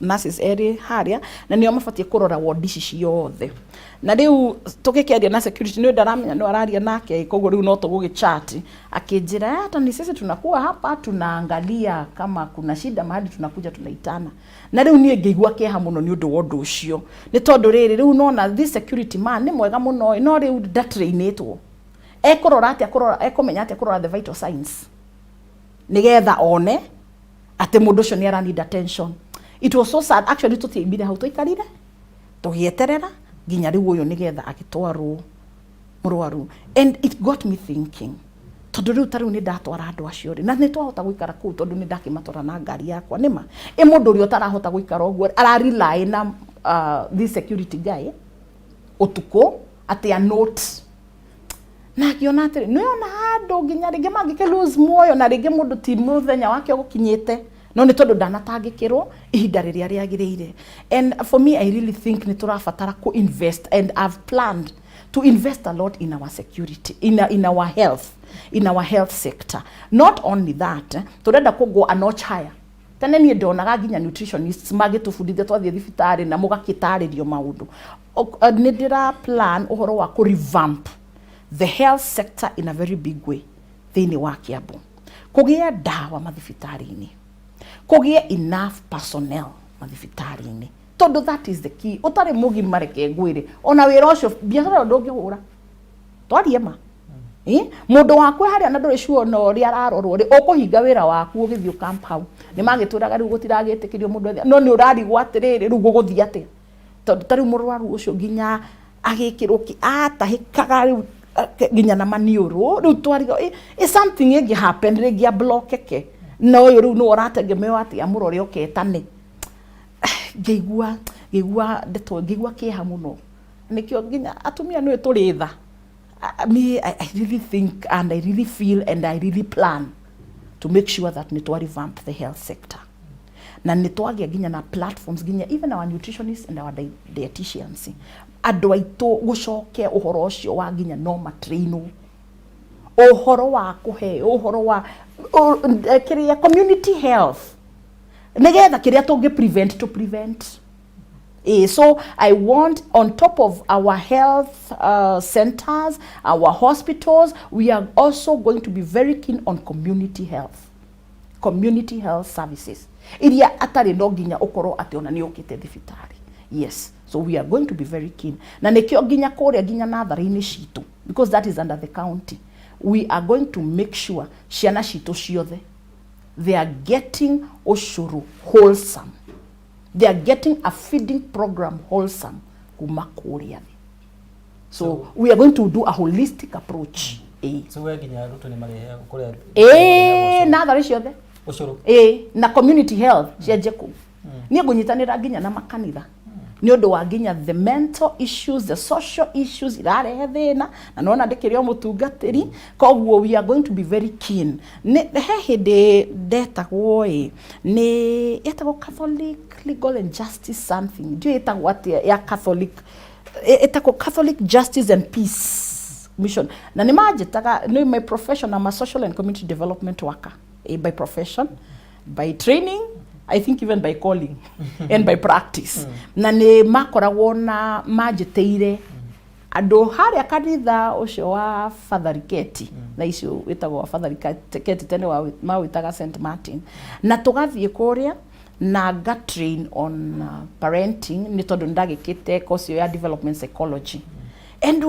nurses erĩ harĩa na nĩo mabatiĩ kũrora ward ici ciothe. Na rĩu tũgĩkĩaria na security, nĩ ndaramenya no araria nake, koguo rĩu no tũgũgĩchat, akĩnjĩra, "Hata ni sisi tunakuwa hapa tunaangalia kama kuna shida mahali, tunakuja tunaitana." Na rĩu niĩ ngĩigua kĩeha mũno nĩ ũndũ wa ũndũ ũcio, nĩ tondũ rĩrĩ, rĩu nona this security man nĩ mwega mũno, no rĩu ndatrainĩtwo. Ekũrora atĩa, kũrora, ekũmenya atĩa kũrora the vital signs nĩgetha one atĩ mũndũ ũcio nĩ ara need attention? It was so sad actually. Tũtiaimire hau, tũikarire tũgĩeterera nginya rĩu ũyũ nĩgetha agĩtwarwo mũrwaru. And it got me thinking, tondũ rĩu ta rĩu nĩ ndatwara andũ acio rĩ, na nĩ twahota gũikara kũu tondũ nĩ ndakĩmatwara na ngari yakwa, nĩma ĩ mũndũ ũrĩa ũtarahota gũikara ũguo ara rely na this security guy ũtukũ atĩ a note, na ngĩona atĩrĩ, nĩona handũ nginya rĩngĩ mangĩkĩ lose muoyo, na rĩngĩ mũndũ ti mũthenya wake ũgũkinyĩte, no nĩ tondũ ndanatangĩkĩrwo ihinda rĩrĩa rĩagĩrĩire. And for me, I really think nĩ tũrabatara ku invest, and I've planned to invest a lot in our security, in our health, in our health sector. Not only that, tũrenda kũ go a notch higher. Tene niĩ ndonaga nginya nutritionists magĩtũbundithia twathiĩ thibitarĩ na mũgakĩtarĩrio maũndũ. Nĩ ndĩra plan ũhoro wa kũ revamp the health sector in a very big way thĩinĩ wa Kiambu, kũgĩe ndawa mathibitarĩ-inĩ, kũgĩe enough personnel mathibitarĩ-inĩ, tondũ that is the key. Ũtarĩ mũgima, reke ngwĩre, ona wĩra ũcio, biacara ĩyo ndũngĩhũra. Twarie ma. Eh? Mũndũ waku harĩa na ndũrĩ sure na ũrĩa ararorwo rĩ, ũkũhinga wĩra waku ũgĩthiĩ ũkamp hau. Nĩ magĩtwĩraga rĩu gũtiragĩtĩkĩrio mũndũ athiĩ, no nĩ ũrarigwo atĩrĩrĩ, rĩu gũgũthiĩ atĩa? Tondũ ta rĩu mũrwaru ũcio nginya agĩkĩrwo atahĩkaga rĩu nginya na maniũrũ. Rĩu twariga ĩ something ĩngĩ happen rĩngĩ ablokeke, na ũyũ rĩu nĩwe ũrategemeo atĩ amũrore ũketane. Ngĩigua ndeto, ngĩigua kĩeha mũno. Nĩkĩo nginya atumia nĩwe tũrĩ tha. Me, I really think and I really feel and I really plan to make sure that nĩ twa revamp the health sector na nĩ twagĩa nginya na platforms, nginya even our nutritionists and our dietitians, andũ aitũ gũcoke ũhoro ũcio wa nginya no matrainwo ũhoro wa kũhe ũhoro wa kĩrĩa community health, nĩgetha kĩrĩa tũngĩ prevent to prevent. So I want, on top of our health centers, our hospitals, we are also going to be very keen on community health, community health services. Iria atarĩ no nginya ũkorwo atĩ ona nĩ ũkĩte thibitarĩ. Yes, so we are going to be very keen. Na nĩkĩo nginya kũrĩa nginya natharĩ-inĩ citũ, because that is under the county, we are going to make sure ciana citũ ciothe, they are getting ũcũrũ wholesome, they are getting a feeding program wholesome kuma kũrĩa thĩ. So we are going to do a holistic approach. Ĩĩ. So we nginya arutwo nĩ marĩheagwo kũrĩa? Ĩĩ, natharĩ ciothe. Ũcũrũ. Ĩĩ, na community health cianjie kũu. Niĩ ngũnyitanĩra nginya na makanitha nĩ ũndũ wa nginya the mental issues, the social issues irarehe thĩna, na nona ndĩkĩrĩ o mũtungatĩri, koguo we are going to be very keen. Nĩ he hĩndĩ ndetagwo ĩ nĩ yetagwo Catholic Legal and Justice something, ndiũĩ ĩtagwo atĩa, ya Catholic, ĩtagwo Catholic Justice and Peace Mission, na nĩ manjĩtaga. Nĩ my profession, I'm a social and community development worker, by profession, by training, I think even by calling and by practice. Na nĩ makoragwo na manjĩtĩire andũ harĩa kanitha ũcio wa Father Riketi, na icio wĩtagwo wa Father Riketi, tene mawĩtaga St Martin, na tũgathiĩ kũrĩa na nga train on parenting, nĩ tondũ nĩ ndagĩkĩte course ĩyo ya development psychology and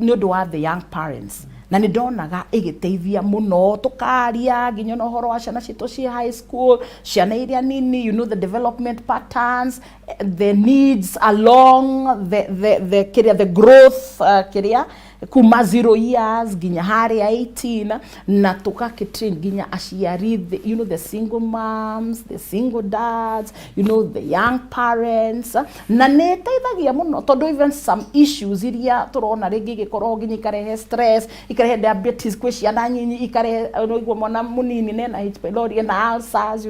nĩ ũndũ wa the young parents. Na Na nĩ ndonaga ĩgĩteithia mũno, tũkaria nginya ona ũhoro wa ciana citũ ciĩ high school, ciana iria nini, the development patterns, the needs along the kĩrĩa, the growth, kĩrĩa kuma 0 years nginya harĩa 18, na tũgakĩtrain nginya aciari, the, you know, the single moms, the single dads, the young parents. Na nĩ ĩteithagia mũno tondũ even some issues iria tũrona rĩngĩ igĩkorwo nginya ikarehe stress, ikarehe diabetes kwĩ ciana nyinyi, ikarehe ũigua mwana mũnini nena H pylori na ulcers,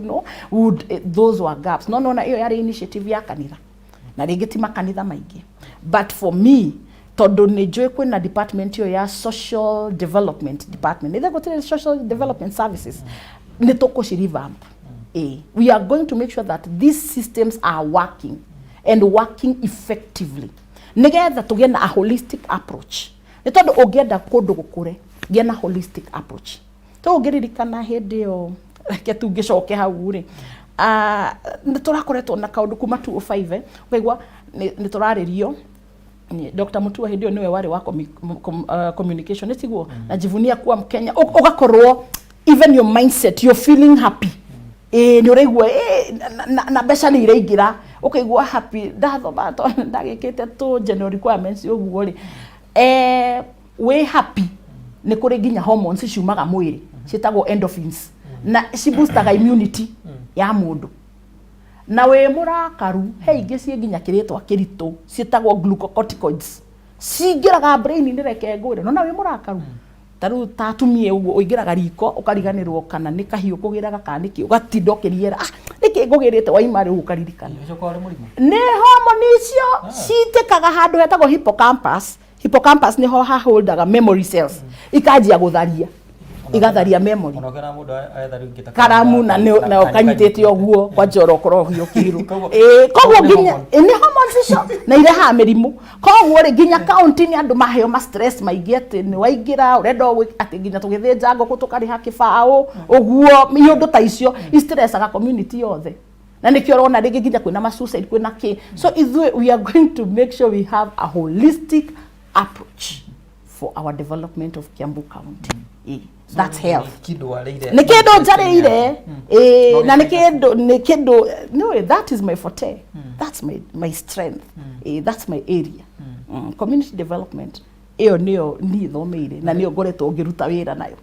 would, those were gaps. No nona ĩyo yarĩ initiative ya kanitha na rĩngĩ ti makanitha maingĩ, but for me, tondũ nĩ njũĩ kwĩna department ĩyo ya social development department, nĩ gũtirĩ social development services, nĩ tũkũci revamp. We are going to make sure that these systems are working and working effectively, nĩgetha tũgĩe na a holistic approach, nĩ tondũ ũngĩenda kũndũ gũkũre, gĩa na holistic approach. To ũngĩririkana hĩndĩ ĩyo, reke tu ngĩcoke hau rĩ, nĩ tũrakoretwo na kaũndũ kuma 205, ũkaigua nĩ tũrarĩrio Dr. Mutua hĩndĩ ĩyo nĩwe warĩ wa communication, nĩ tiguo? Najivunia kuwa Mkenya. Ũgakorwo even your mindset, you're feeling happy, ĩĩ, nĩ ũraigua na mbeca nĩ iraingĩra, ũkaigua happy. Ndathoma to ndagĩkĩte tũ general requirements ũguo rĩ, wĩ happy, nĩ kũrĩ nginya hormones ciumaga mwĩrĩ ciĩtagwo endorphins, na ciboostaga immunity ya mũndũ. Na wĩ mũrakaru, he ingĩ ciĩ nginya kĩrĩtwa kĩritũ ciĩtagwo glucocorticoids, cingĩraga brain-inĩ. Reke ngwĩre, nona wĩ mũrakaru ta rĩu ta atumia ũguo, ũingĩraga riko ũkariganĩrwo kana nĩ kahiũ kũgĩraga kana nĩkĩ, ũgatinda ũkĩriera, ah, nĩkĩ ngũgĩrĩte, waima rĩu ũkaririkana. Ũcoka ũrĩ mũrimũ. Nĩ hormone icio citĩkaga handũ hetagwo hippocampus. Hippocampus nĩho haholdaga memory cells, ikanjia gũtharia, igatharia memory. Ona ũkĩona mũndũ aretha rĩu ingĩ ta Karamu na nĩ na ũkanyitĩte ũguo kwanja ũrokorwo ũhiũkĩirwo. Koguo Ĩĩ, koguo nĩ nginya hormone. ĩ, nĩ hormones icio na irehaga mĩrimũ. Koguo rĩ, nginya county nĩ andũ maheo ma stress maingĩ atĩ nĩ waingĩra ũrenda atĩ nginya tũgĩthĩnja ngũkũ tũkarĩha kĩbaũ ũguo, iũndũ ta icio istressaga community yothe, na nĩkĩo ũrona rĩngĩ nginya kwĩna ma suicide, kwĩna kĩ. So ithuĩ we are going to make sure we have a holistic approach for our development of Kiambu County. Ĩĩ, that's health. Kĩndũ warĩire. Nĩ kĩndũ njarĩire, ĩĩ, na nĩ kĩndũ no, that is my forte, that's my strength, ĩĩ, that's my area, community development. Ĩyo nĩyo niĩ thomeire na nĩyo ngoretwo ngĩruta wĩra nayo.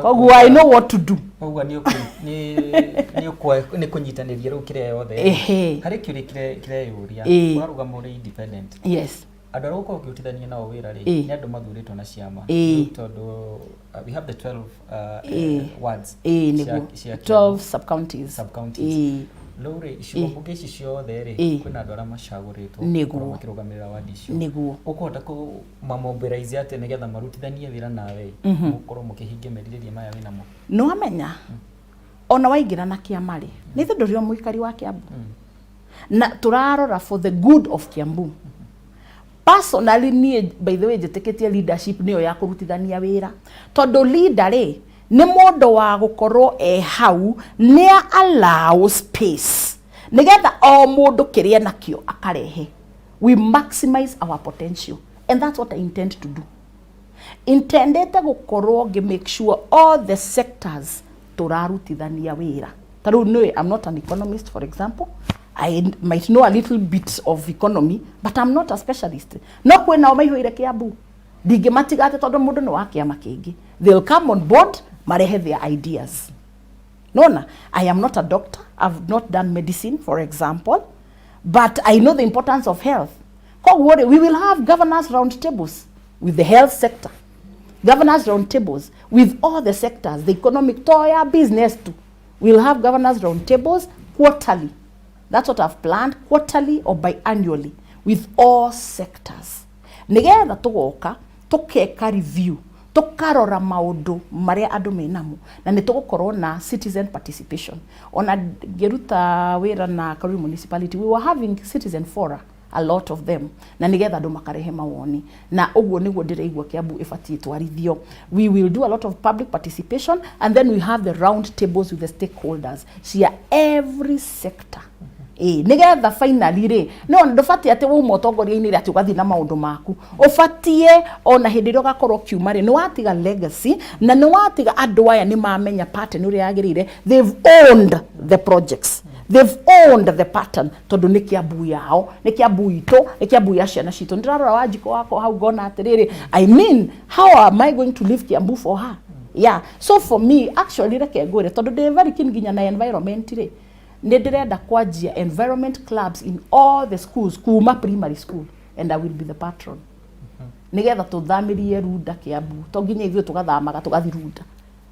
Koguo I know what to do. Koguo nĩ kũnyitanĩria rĩu kĩrĩa yothe. Harĩ kĩũria kĩreyũria. Ũrarũgama ũrĩ independent. Yes. Andũ arĩa ũgũkorwo ũkĩrutithania nao wĩra rĩ, nĩ andũ mathurĩtwo na ciama? Tondũ we have the 12 wards Nĩguo. cia 12 sub counties. Sub counties. Rĩu rĩ, icigo mbunge ici ciothe rĩ, kwĩna andũ arĩa macagũrĩtwo gũkorwo makĩrũgamĩrĩra wadi icio. Ũkũhota kũmamobilize atĩa nĩgetha marutithanie wĩra nawe, mũkorwo mũkĩhingia merirĩria maya wĩnamo? Nĩwamenya ona waingĩra na kĩama rĩ, nĩ ithe ndũrĩ o mũikari wa Kiambu, na tũrarora for the good of Kiambu. Personally niĩ, by the way, njĩtĩkĩtie leadership nĩyo ya kũrutithania wĩra, tondũ leader rĩ, nĩ mũndũ wa gũkorwo e hau nĩ allow space nĩgetha o mũndũ kĩrĩa nakĩo akarehe, we maximize our potential, and that's what I intend to do. Intendete gũkorwo ngĩ make sure all the sectors tũrarutithania wĩra. Ta rĩu nĩ I'm not an economist, for example. I might know a little bit of economy, but I'm not a specialist. No kwĩnao maihũire Kiambu, ndingĩmatiga atĩ tondũ mũndũ nĩ wa kĩama kĩngĩ. They'll come on board, marehe their ideas. Nona I am not a doctor, I've not done medicine, for example, but I know the importance of health. Koguo rĩ, we will have governors round tables with the health sector, governors round tables with all the sectors, the economic, to ya business too. We'll have governors round tables quarterly. That's what I've planned, quarterly or biannually with all sectors, nigetha tugoka tukeka review, tukarora maundu maria andu menamo, na nĩ tũgũkorwo na citizen participation. Ona ngĩruta wĩra na Karuri Municipality, we were having citizen fora, a lot of them, na nigetha andũ makarehe mawoni, na ũguo nĩguo ndĩraigua Kiambu ĩbatiĩ twarithio. We will do a lot of public participation, and then we have the round tables with the stakeholders cia every sector. Ĩĩ, nĩgetha finally rĩ, no ndũbatiĩ atĩ wauma ũtongoria-inĩ rĩ atĩ ũgathiĩ na maũndũ maku. Ũbatiĩ ona hĩndĩ ĩrĩa ũgakorwo ũkiuma rĩ, nĩ watiga legacy na nĩ watiga andũ aya nĩ mamenya pattern ũrĩa yagĩrĩire. They've owned the projects. They've owned the pattern tondũ nĩ Kiambu yao, nĩ Kiambu itũ, nĩ Kiambu ya ciana citũ. Nĩ ndĩrarora Wanjikũ wakwa hau ngona atĩrĩrĩ, I mean, how am I going to leave Kiambu for her? Yeah. So for me, actually reke ngwĩre tondũ ndĩ very keen nginya na environment rĩ, nĩ ndĩrenda kwanjia environment clubs in all the schools kuma primary school, and I will be the patron, nĩgetha tũthamĩrie Runda Kiambu. To nginya ithuĩ tũgathamaga tũgathi Runda.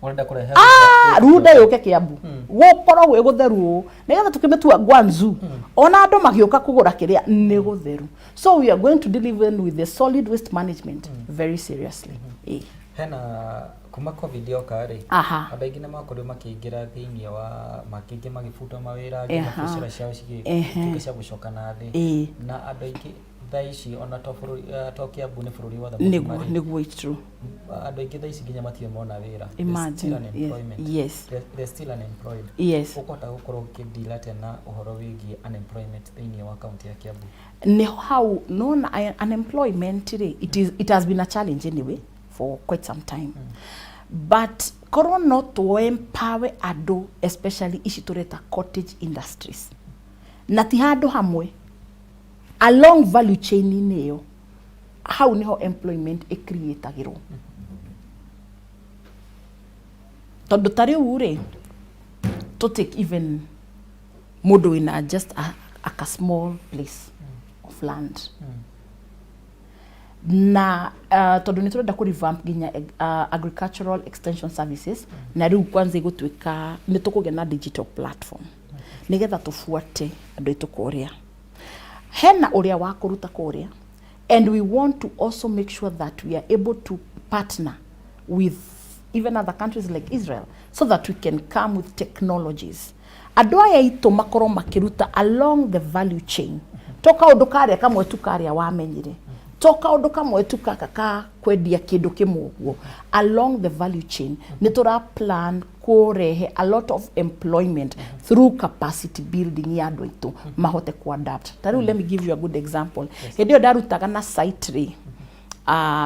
Ũrenda kũrehe Ah, Runda yũke Kiambu, gũkorwo gwĩ gũtheru ũũ, nĩgetha tũkĩmĩtua Guangzhou, ona andũ magĩũka kũgũra kĩrĩa nĩ gũtheru. So we are going to deal even with the solid waste management very seriously. Eh. Hena kuma COVID yoka rĩ, andũ aingĩ nĩ makorirwo makĩingĩra thĩinĩ wa makĩingĩ, magĩbutwo mawĩra, angĩ biacara ciao cigĩtuĩka cia gũcoka na thĩ, na andũ aingĩ thaa ici ona to bũrũri, to Kiambu, nĩ bũrũri wothe mũgima rĩ, Nĩguo, it's true. Andũ aingĩ thaa ici nginya matirĩ mona wĩra. They're Imagine. still unemployment. They're still unemployed. Ũkũhota gũkorwo ũkĩdeal atĩa na ũhoro wĩgiĩ unemployment thĩinĩ wa kaunti ya Kiambu? Nĩho hau nona unemployment rĩ, it has been a challenge anyway for quite some time, but korwo no tũ empower andũ, especially ici tũreta cottage industries, na ti handũ hamwe, along value chain-inĩ ĩyo, hau nĩho employment ĩcreatagĩrwo. Tondũ ta rĩu rĩ, to take even mũndũ wĩna just a small place of land, na tondũ nĩ tũrenda kũ revamp nginya agricultural extension services, na rĩu kwanza igũtuĩka nĩ tũkũgĩa na digital platform nĩgetha tũbuate andũ aitũ kũrĩa hena ũrĩa wa kũruta kũrĩa. And we want to also make sure that we are able to partner with even other countries like Israel so that we can come with technologies, andũ aya aitũ makorwo makĩruta along the value chain. To kaũndũ karĩa kamwe tu karĩa wamenyire, to kaũndũ kamwe tu kaka ka kwendia kĩndũ kĩmwe ũguo. Along the value chain nĩ tũra plan kũrehe a lot of employment through capacity building ya andũ aitũ mahote kuadapt. Ta rĩu, let me give you a good example. Hĩndĩ ĩyo ndarutaga na site rĩ,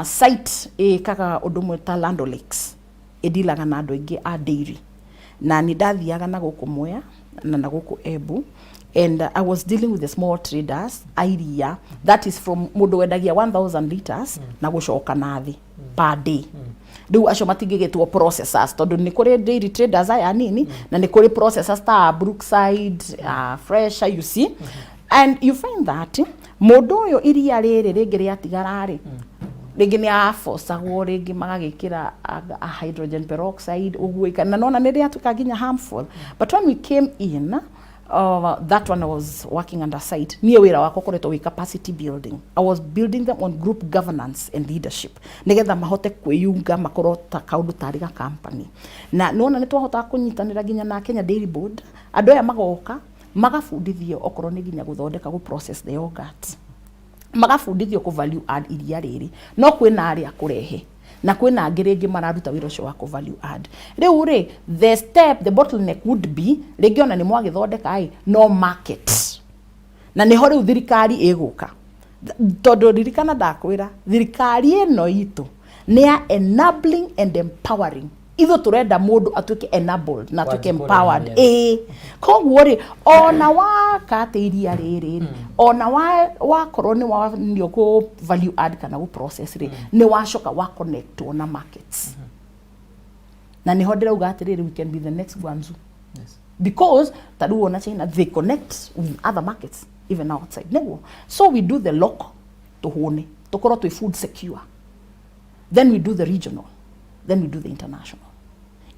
site ĩkaga ũndũ ũmwe ta Land O'Lakes, ĩdilaga na andũ aingĩ a dairy, na nĩ ndathiaga na gũkũ Mwea na gũkũ Embu, and I was dealing with the small traders a iria, that is from mũndũ wendagia 1000 liters na gũcoka na thĩ per day. Rĩu acio matingĩgĩtwo processors, tondũ nĩ kũrĩ dairy traders aya nini na nĩ kũrĩ processors ta Brookside, Fresha, you see. And you find that mũndũ ũyũ iria rĩrĩ rĩngĩ rĩatigara rĩ, rĩngĩ nĩ abocagwo, rĩngĩ magagĩkĩra a hydrogen peroxide ũguo, na nona nĩ rĩatuĩka nginya harmful. But when we came in, that one I was working under site, niĩ wĩra wakwa ũkoretwo wĩ capacity building. I was building them on group governance and leadership nĩgetha mahote kwĩyunga makorwo ta kaũndũ tarĩ ga company. Na nĩwona nĩ twahotaga kũnyitanĩra nginya na Kenya Dairy Board. Andũ aya magoka magabundithio okorwo nĩ nginya gũthondeka, gũ process the yogurt, magabundithio kũ value add iria rĩrĩ. No kwĩna arĩa kũrehe na kwĩna angĩ rĩngĩ mararuta wĩra ũcio wa kũ value add. Rĩu rĩ, the step, the bottleneck would be rĩngĩ ona nĩ mwagĩthondeka ĩ, no market. Na nĩho rĩu thirikari ĩgũka, tondũ ririkana ndakwĩra thirikari ĩno itũ nĩ ya enabling and empowering. Ithuĩ tũrenda mũndũ atuĩke enabled na atuĩke Wanjikũ empowered. rĩ. Ĩĩ, koguo rĩ, ona waka atĩ iria rĩrĩ rĩ, ona wakorwo nĩ wanio kũ value add kana gũ process rĩ, nĩ wacoka wa connectwo na markets. Na nĩho ndĩrauga atĩrĩrĩ, we can be the next Guangzhou, because ta rĩu ona China, they connect with other markets even outside. Nĩguo, so we do the local, tũhũne, tũkorwo twĩ food secure, then we do the regional, then we do the international.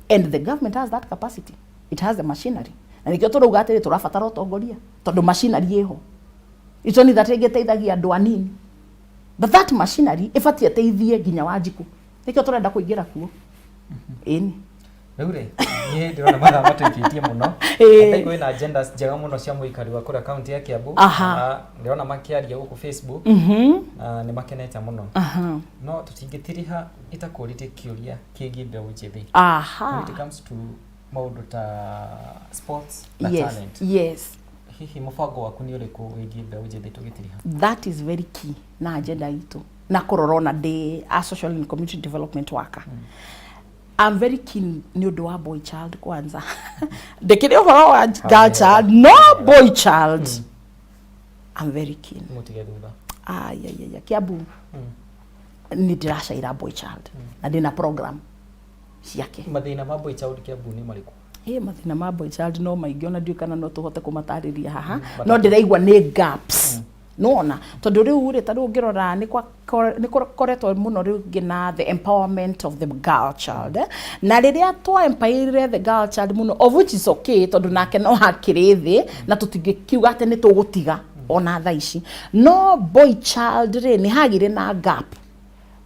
And the government has that capacity, it has the machinery. Na nĩkĩo tũrauga atĩrĩ, tũrabatara ũtongoria, tondũ machinery ĩho. It's only that ĩngĩteithagia andũ anini, but that machinery ĩbatiĩ ĩteithie nginya Wanjikũ. Nĩkĩo tũrenda kũingĩra kuo, ĩni. Rĩu rĩ, niĩ ndĩrona mathaa matũikĩtie mũno. Ndaigua wĩna agendas njega mũno cia mũikari wa kũrĩa kaunti ya Kiambu. Na ndĩrona makĩaria gũkũ Facebook na nĩ makenete mũno. No tũtingĩtiriha itakũrĩtie kĩũria kĩgiĩ mbeũ njĩthĩ. When it comes to maũndũ ta sports na talent, Hihi mũbango waku nĩ ũrĩkũ wĩgiĩ mbeũ njĩthĩ tũgĩtiriha? That is very key na agenda itũ na kũrora ona ndĩ a social and community development worker. I'm very keen nĩ ũndũ wa boy child. Kwanza ndĩkĩrĩ ũhoro wa girl child, no boy child I'm very keen. Mũtige thutha. Ayayaya, Kiambu nĩ ndĩracaira boy child na ndĩna program ciake. Mathĩna ma boy child Kiambu nĩ marĩkũ? Ĩ, mathĩna ma boy child no maingĩ, ona ndiũĩ kana no tũhote kũmatarĩria haha, no ndĩraigua nĩ gaps nona, tondũ rĩu rĩ, ta rĩu ũngĩrora nĩ kũkoretwo mũno rĩu nginya the empowerment of the girl child, eh? Na rĩrĩa twa empowerire the girl child mũno, of which is okay, tondũ nake no hakĩrĩ thĩ na tũtingĩkiuga atĩ nĩ tũgũtiga ona thaa ici, no boy child rĩ, nĩ hagĩire na gap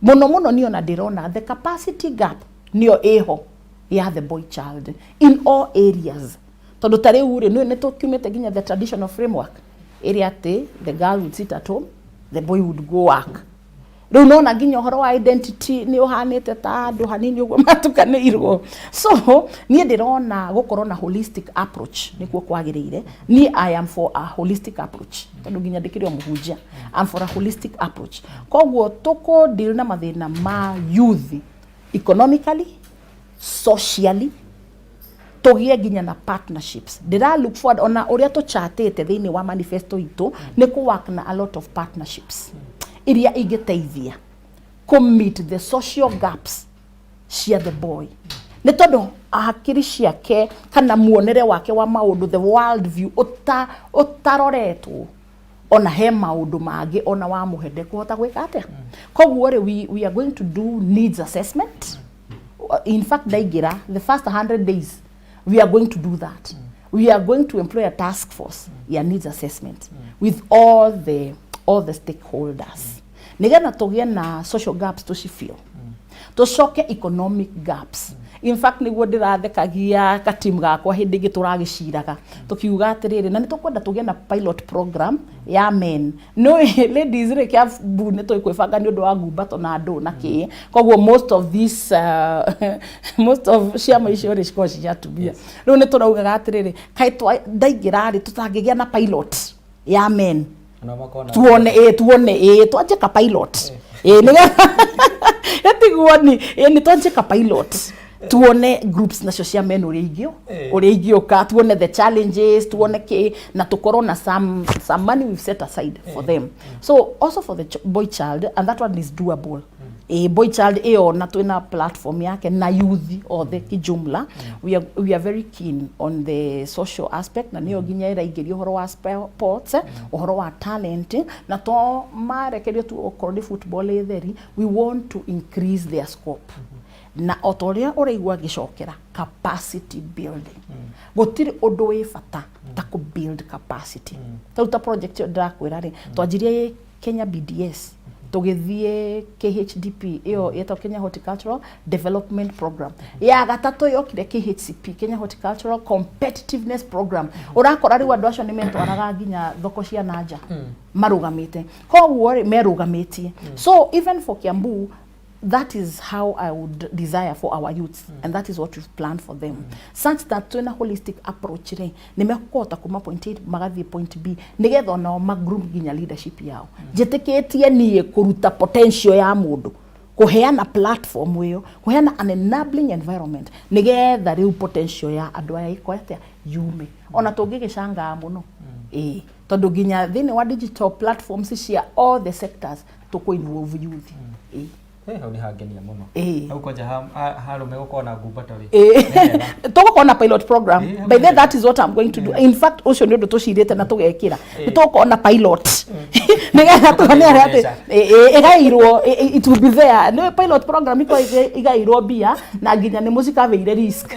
mũno mũno. Niĩ ona ndĩrona the capacity gap nĩyo ĩho ya the boy child in all areas, tondũ ta rĩu rĩ, nĩ tũkiumĩte nginya the traditional framework ĩrĩa atĩ the girl would sit at home, the boy would go work. Rĩu nona nginya ũhoro wa identity nĩ ũhanĩte ta andũ hanini ũguo matukanĩirwo. So niĩ ndĩrona gũkorwo na holistic approach nĩkuo kwagĩrĩire. Niĩ I am for a holistic approach, tondũ nginya ndĩkĩrĩ o mũhunjia. I'm for a holistic approach, koguo tũkũ deal na mathĩna ma youth economically, socially, tũgĩe nginya na partnerships. Ndĩra look forward ona ũrĩa tũchatĩte thĩinĩ wa manifesto itũ nĩ kũ work na a lot of partnerships iria ingĩteithia kũ meet the social gaps cia the boy, nĩ tondũ hakiri ciake kana muonere wake wa maũndũ, the world view ũtaroretwo, ona he maũndũ mangĩ ona wamũhe ndekũhota gwĩka atĩa. Koguo rĩ, we are going to do needs assessment. In fact, ndaingĩra, the first 100 days we are going to do that. We are going to employ a task force ya needs assessment with all the stakeholders, nigetha tũgĩe na social gaps tũcifill, tũcoke economic gaps. In fact, nĩguo ndĩrathekagia katimu gakwa hĩndĩ ĩngĩ tũragĩciraga tũkiuga atĩrĩrĩ, na nĩ tũkwenda tũgĩe na pilot program ya men. No ladies rĩ, Kiambu nĩ tũĩ kwĩbanga nĩ ũndũ wa ngumbato na andũ na kĩ, koguo most of this most of ciama icio rĩ, cikoragwo ci cia atumia. Rĩu nĩ tũraugaga atĩrĩrĩ, kaĩ ndaingĩra rĩ, tũtangĩgĩa na pilot ya men? Ona makona. Tuone, ĩ, tuone, ĩ, twanjie ka pilot, ĩ, nĩgetha ĩtiguo ni, ĩ, nĩ twanjie ka pilot, tuone groups nacio cia men ũrĩa ingĩ ũrĩa ingĩũka, tuone the challenges, tuone kĩ, na tũkorwo na some money we've set aside for them. So also for the boy child, and that one is doable. Boy child ĩyo na twĩna platform yake na youth othe kijumla. We are very keen on the social aspect, na nĩyo nginya ĩraingĩria ũhoro wa sports, ũhoro wa talent, na to marekerio tu okorwo nĩ football ĩtheri. We want to increase their scope, na o ta ũrĩa ũraigua ngĩcokera capacity building, gũtirĩ ũndũ wĩ bata ta kũ build capacity. Tarĩu ta project ĩyo ndĩrakwĩra rĩ, twanjirie Kenya BDS, tũgĩthiĩ KHDP, ĩyo ĩtagwo Kenya Horticultural Development Program, ya gatatũ yokire KHCP, Kenya Horticultural Competitiveness Program. Ũrakora rĩu andũ acio nĩ metwaraga nginya thoko cia nanja marũgamĩte, koguo rĩ, merũgamĩtie. So even for Kiambu, that is how I would desire for our youths, and that is what we've planned for them, such that twina holistic approach rĩ, nĩ mekũhota kuma point A magathiĩ point B, nĩgetha onao magroom nginya leadership yao. Njĩtĩkĩtie niĩ kũruta potential ya mũndũ, kũheana platform ĩyo, kũheana an enabling environment, nĩgetha rĩu potential ya andũ aya ĩko atĩa yume. Ona tũngĩgĩcangaa mũno, ĩĩ, tondũ nginya thĩinĩ wa digital platforms cia all the sectors tũkũ involve youth, ĩĩ. Eh, hau nĩ hangenia mũno. Hau kwanja harũme gũkorwo na ngumbato rĩ. Ĩĩ. Nĩ hega. Tũgũkorwo na pilot program. By then, that is what I'm going to do. In fact, ũcio nĩ ũndũ tũcirĩte na tũgekĩra, nĩ tũgũkorwo na pilot nĩgetha tuone arĩa atĩ Mbeca. Ĩgaĩirwo, it will be there. Nĩ pilot program ĩkorwo ĩgaĩirwo mbia na nginya nĩ mũcikavĩire risk.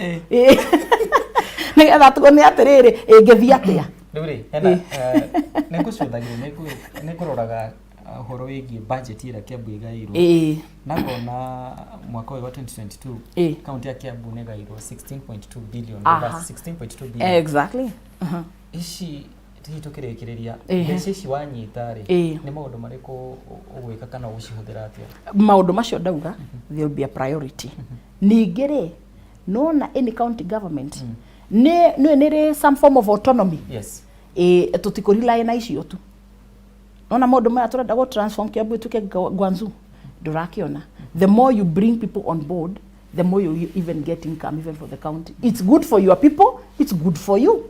Nĩgetha tuone atĩrĩrĩ, ĩngĩthiĩ atĩa. Rĩu rĩ, hena nĩ ngũcũthagĩrĩria, nĩ ngũroraga ũhoro wĩgiĩ budget ĩrĩa Kiambu ĩgaĩirwo na ngona mwaka ũyũ wa 2022 kaunti ya Kiambu nĩ ĩgaĩirwo 16.2 billion, over 16.2 billion. Ici hihi tũkĩrĩkĩrĩria, mbeca ici wanyita rĩ, nĩ maũndũ marĩkũ ũgwĩka kana ũgũcihũthĩra atĩa? Maũndũ macio ndauga, there will be a priority. Ningĩ rĩ, nona any county government nĩ rĩ some form of autonomy. Ĩ tũtikũ na icio tu. Nona maũndũ maya tũrenda gũ transform Kiambu ĩtuĩke Guangzhou, ndũrakĩona. The more you bring people on board, the more you even get income, even for the county. It's good for your people, it's good for you.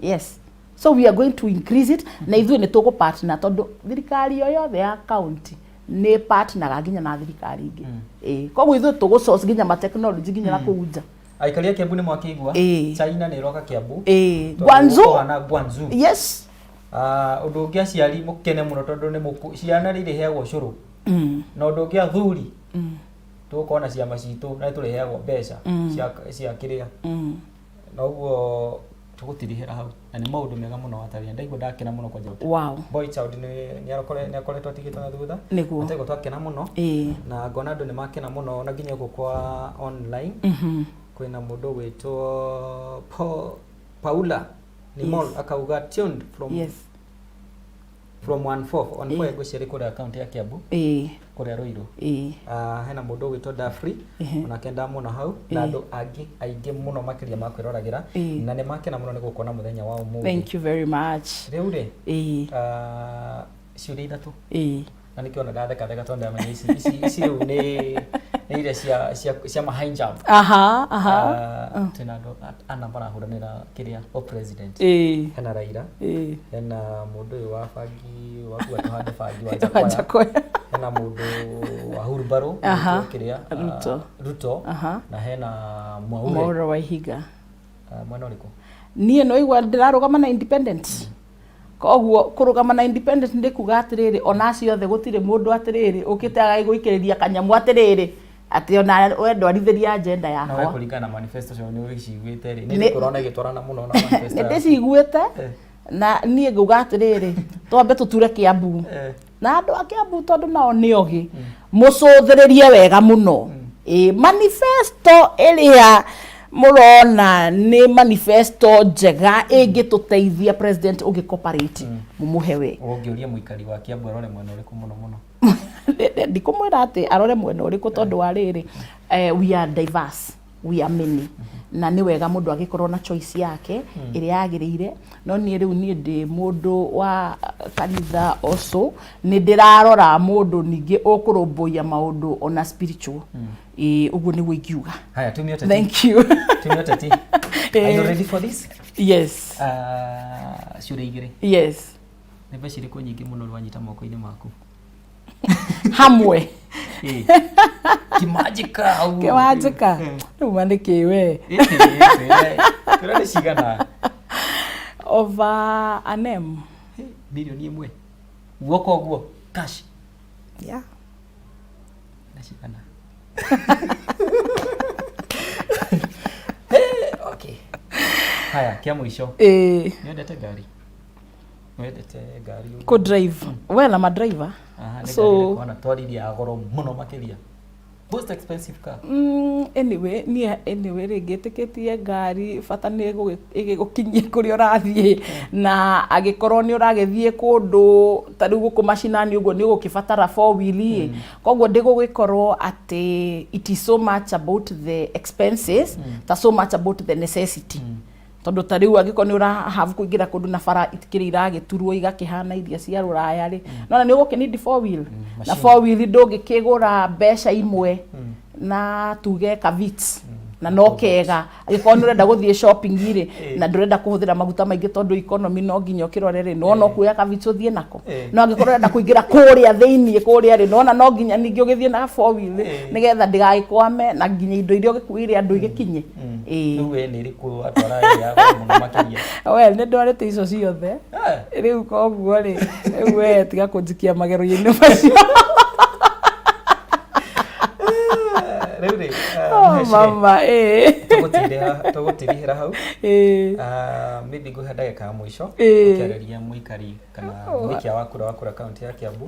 Yes, so we are going to increase it, na ithuĩ nĩ tũgũ partner, tondũ thirikari yo yothe ya county nĩ partneraga nginya na thirikari ingĩ. Ĩĩ, koguo ithuĩ tũgũ source nginya ma technology nginya na kũu nja. Aikari a Kiambu nĩ mwakĩigua. China nĩ ĩroka Kiambu. Tondũ Guangzhou. gũkũhana Guangzhou. Yes. Ah, ũndũ ũngĩ, aciari mũkene mũno tondũ nĩ mũkũ ciana rĩ irĩheagwo cũrũ, na ũndũ ũngĩ, athuri, tũgũkorwo na ciama citũ na nĩ tũrĩheagwo mbeca cia kĩrĩa. Na ũguo tũgũtirihĩra hau, na nĩ maũndũ mega mũno watarĩria. Ndaigua ndakena mũno kwanja. Boy child nĩ akoretwo atigĩtwo na thutha. Na twaigua twakena mũno, na ngona andũ nĩ makena mũno, na nginya gũkũ kwa online kwĩna mũndũ ũgwĩtwo Paula Nimol, akauga tuned from from 14 14. Ngwĩciria kũrĩa kaunti ya Kiambu, kũrĩa Ruiru. Ah, hena mũndũ ũgwĩtwo Dafri, onake ndamwona hau, na andũ angĩ aingĩ mũno makĩria makwĩroragĩra, na nĩ makena mũno nĩ gũkuona mũthenya wa ũmũthĩ. Thank you very much. Rĩu rĩ, ah, ciũria ithatũ, na nĩkĩo ona ndathekatheka tondũ ndamenya ici rĩu nĩ iria cia ma high jump. aha aha Ah, twĩna andũ ana marahũranĩra kĩrĩa o president. Hena Raila, hena mũndũ ũyũ wa bangi wakuga tũhande bangi wa Njakoya, Njakoya. Hena mũndũ wa hurumbarũ kĩrĩa, ah, Ruto. Ruto. Na hena Mwaure. Mwaure wa Ihiga. Ah, mwena ũrĩkũ? Niĩ no igua ndĩrarũgama na independent, koguo kũrũgama na independent nĩ kuga atĩrĩrĩ, ona acio othe gũtirĩ mũndũ atĩrĩrĩ ũkĩte agagĩgũikĩrĩria kanyamũ atĩrĩrĩ atĩ ona we ndwarithĩria agenda Na we, yakwa. kũringana na manifesto cio nĩ ũgĩciguĩte rĩ, nĩ ũrona ĩgĩtwarana mũno na manifesto Nĩ yaku? Ndĩciguĩte, na niĩ ngauga atĩrĩrĩ, twambe tũture Kiambu na andũ a Kiambu, tondũ nao nĩ ogĩ, mũcũthĩrĩrie wega mũno. Ĩ manifesto ĩrĩa mũrona nĩ manifesto njega ĩngĩtũteithia, president ũngĩ cooperate, mũmũhe we. Ũngĩũria mũikari wa Kiambu arore mwena ũrĩkũ mũno mũno? Ndikũmwĩra atĩ arore mwena ũrĩkũ, tondũ wa rĩrĩ, we are diverse, we are many, na nĩ wega mũndũ agĩkorwo na choice yake ĩrĩa yagĩrĩire. No niĩ rĩu niĩ ndĩ mũndũ wa kanitha also, nĩ ndĩrarora mũndũ ningĩ ũkũrũmbũiya maũndũ ona spiritual. Ĩĩ, ũguo nĩguo ingiuga. Haya, tumia ũteti. Thank you. Tumia ũteti. Are you ready for this? Yes. Ah, ciũria igĩrĩ. Yes. Nĩ mbeca irĩkũ nyingĩ mũno ũrĩ wanyita moko-inĩ maku? Hamwe? Ĩ. Kĩmanjĩka ũguo. Kĩmanjĩka rĩu ma nĩ kĩ we? Ĩ, twĩre twĩre nĩ cigana. Over an M. 1 million guoko ũguo cash? Yeah. Nĩ cigana? Hey, okay. Haya, kĩa mũico. Ĩĩ. Nĩ wendete ngari? Nĩ wendete ngari ũguo? Kũ drive well, I'm a driver. Aha, nĩ ngari ĩrĩkũ wana twaririe ya goro mũno makĩria? Most expensive car. Anyway, niĩ anyway rĩngĩ ĩtĩkĩtie ngari bata nĩ ĩgĩgũkinyie kũrĩa ũrathiĩ, na angĩkorwo nĩ ũragĩthiĩ kũndũ ta rĩu gũkũ macinani ũguo, nĩ ũgũkĩbatara four wheel ĩ. Koguo ndĩgũgĩkorwo atĩ it is so much about the expenses ta so much about the necessity, tondũ ta rĩu angĩkorwo nĩ ũra have kũingĩra kũndũ na bara itikĩrĩ iragĩturwo igakĩhana iria cia rũraya rĩ, nona nĩ ũgũkĩ need four wheel, na machine. Four wheel ndũngĩkĩgũra mbeca imwe na tuge ka Vitz, na no kega angĩkorwo nĩ ũrenda gũthiĩ shopping rĩ, na ndũrenda kũhũthĩra maguta maingĩ, tondũ economy no nginya ũkĩrore rĩ, no kuoya ka Vitz ũthiĩ nako. No angĩkorwo ũrenda kũingĩra kũrĩa thĩiniĩ kũrĩa rĩ, nona no nginya ningĩ ũgĩthiĩ na four wheel, nĩgetha ndĩgagĩkwame na nginya indo iria ũgĩkuĩire andũ igĩkinye. Ĩĩ. Rĩu we nĩ ĩrĩkũ watwara ĩrĩa ya goro mũno makĩria? Well, nĩ ndwarĩte icio ciothe. Rĩu koguo rĩ, rĩu we tiga kũnjikia magerio-inĩ macio. Rĩu rĩ, Oh, Mũheci rĩ, mama ĩĩ. Tũgũtirihĩra hau. Ah, maybe ngũhe ndagĩka ya mũico ũkĩarĩria mũikari kana mũikia wa kura kaunti ya Kiambu.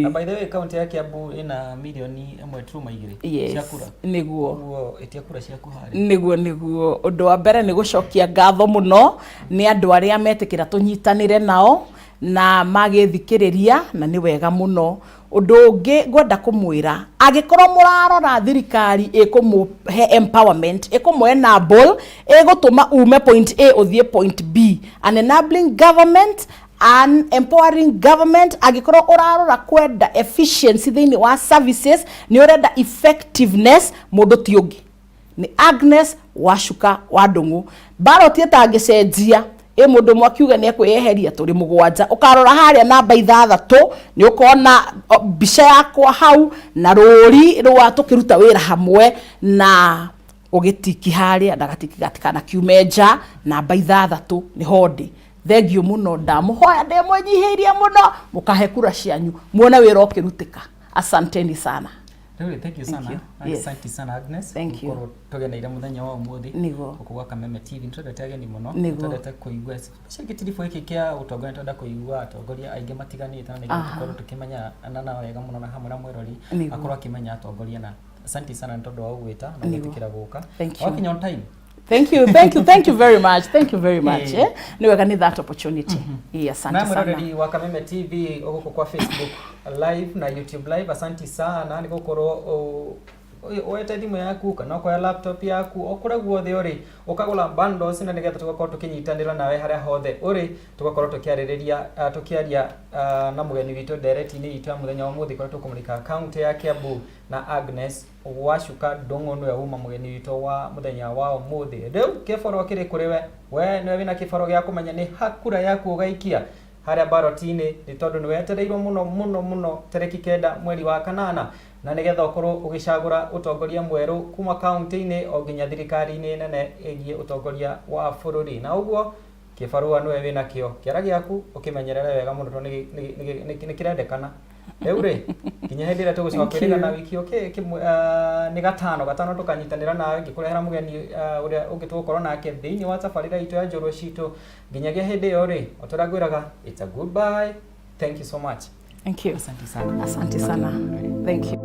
Na by the way, kaunti ya Kiambu ĩna 1.2 million cia kura. Nĩguo. Ũguo ĩtia kura ciaku harĩa. Nĩguo ũndũ wa mbere nĩ gũcokia ngatho mũno nĩ andũ arĩa metĩkĩra tũnyitanĩre nao na magĩthikĩrĩria, na nĩ wega mũno. Ũndũ ũngĩ ngwenda kũmwĩra, angĩkorwo mũrarora thirikari ĩkũmũhe empowerment, ĩkũmũ enable, ĩgũtũma ume point A ũthiĩ point B, an enabling government, an empowering government, angĩkorwo ũrarora kwenda efficiency thĩinĩ wa services, nĩ ũrenda effectiveness, mũndũ ti ũngĩ nĩ Agnes Wacuka wa Ndung'u. Ballot ĩtangĩcenjia, ĩ mũndũ ũmwe akiuga nĩ ekwĩyeheria, tũrĩ mũgwanja. Ũkarora harĩa namba 6 nĩ ũkona mbica yakwa hau na rũri rwa tũkĩruta wĩra hamwe, na ũgĩtiki harĩa na gatiki gatikana kiume nja, namba 6 nĩho ndĩ. Thengiũ mũno, ndamũhoya ndĩmwĩnyihĩirie mũno, mũkahe kura cianyu muone wĩra ũkĩrutĩka. Asanteni sana. Rĩu thank you sana. You. Yes. Asante sana, Agnes. Thank you. Gũkorwo tũgeneire mũthenya wa ũmũthĩ Nĩguo. gũkũ gwa Kameme TV. Nĩtwendete ageni mũno. Nĩguo. Nĩtwendete kũigua, especially gĩtiribũ gĩkĩ kĩa ũtongoria, nĩtwenda kũigua atongoria aingĩ matiganĩte na nĩgetha tũkorwo tũkĩmenyana na wega mũno na hamwe na mwĩrori akorwo akĩmenya atongoria. Na asante sana nĩ tondũ wa gũgwĩta na gwĩtĩkĩra gũka. Thank you. Wakinya on time. Thank you, thank you, thank you very much. Thank you very much. Eh? Nĩ wega nĩ that opportunity. Yeah, asante Na sana. mwĩroreri wa Kameme TV gũkũ kwa Facebook Live na YouTube Live, asanti sana nĩ gũkorwo woete thimũ yaku kana ũkoya laptop yaku o kũrĩa guothe ũrĩ, ũkagũra bundles na nĩgetha tũgakorwo tũkĩnyitanĩra nawe harĩa hothe ũrĩ, tũgakorwo tũkĩarĩrĩria tũkĩaria na mũgeni witũ ndereti-inĩ itũ ya mũthenya wa ũmũthĩ, kũrĩa tũkũmũrĩka kaunti ya Kiambu na Agnes Wacuka Ndung'u nĩwe uma mũgeni witũ wa mũthenya wa ũmũthĩ. Rĩu kĩboro kĩrĩ kũrĩ we, we nĩwe wĩna kĩboro gĩa kũmenya nĩ hakura yaku ũgaikia harĩa baroti-inĩ, nĩ tondũ nĩ wetereirwo mũno mũno mũno tarĩki 9 mweri wa 8, na nĩgetha ũkorwo ũgĩcagũra ũtongoria mwerũ kuma kaunti-inĩ o nginya thirikari-inĩ nene ĩgiĩ ũtongoria wa bũrũri. Na ũguo kĩbarũa nĩwe wĩnakĩo, kĩara gĩaku ũkĩmenyerere wega mũno, tondũ nĩ kĩrendekana. Rĩu rĩ, nginya hĩndĩ ĩrĩa tũgũcoka Thank you. kwĩrĩgana wiki ũkĩ nĩ gatano tũkanyitanĩra nawe ngĩkũrehera mũgeni ũrĩa ũngĩ tũgũkorwo nake thĩinĩ wa tabarĩra itũ ya Njũrũ Citũ. Nginyagia hĩndĩ ĩyo rĩ, o ta ũrĩa ngwĩraga, it's a goodbye. Thank you so much. Thank you. Asante sana. Asante sana. Thank you.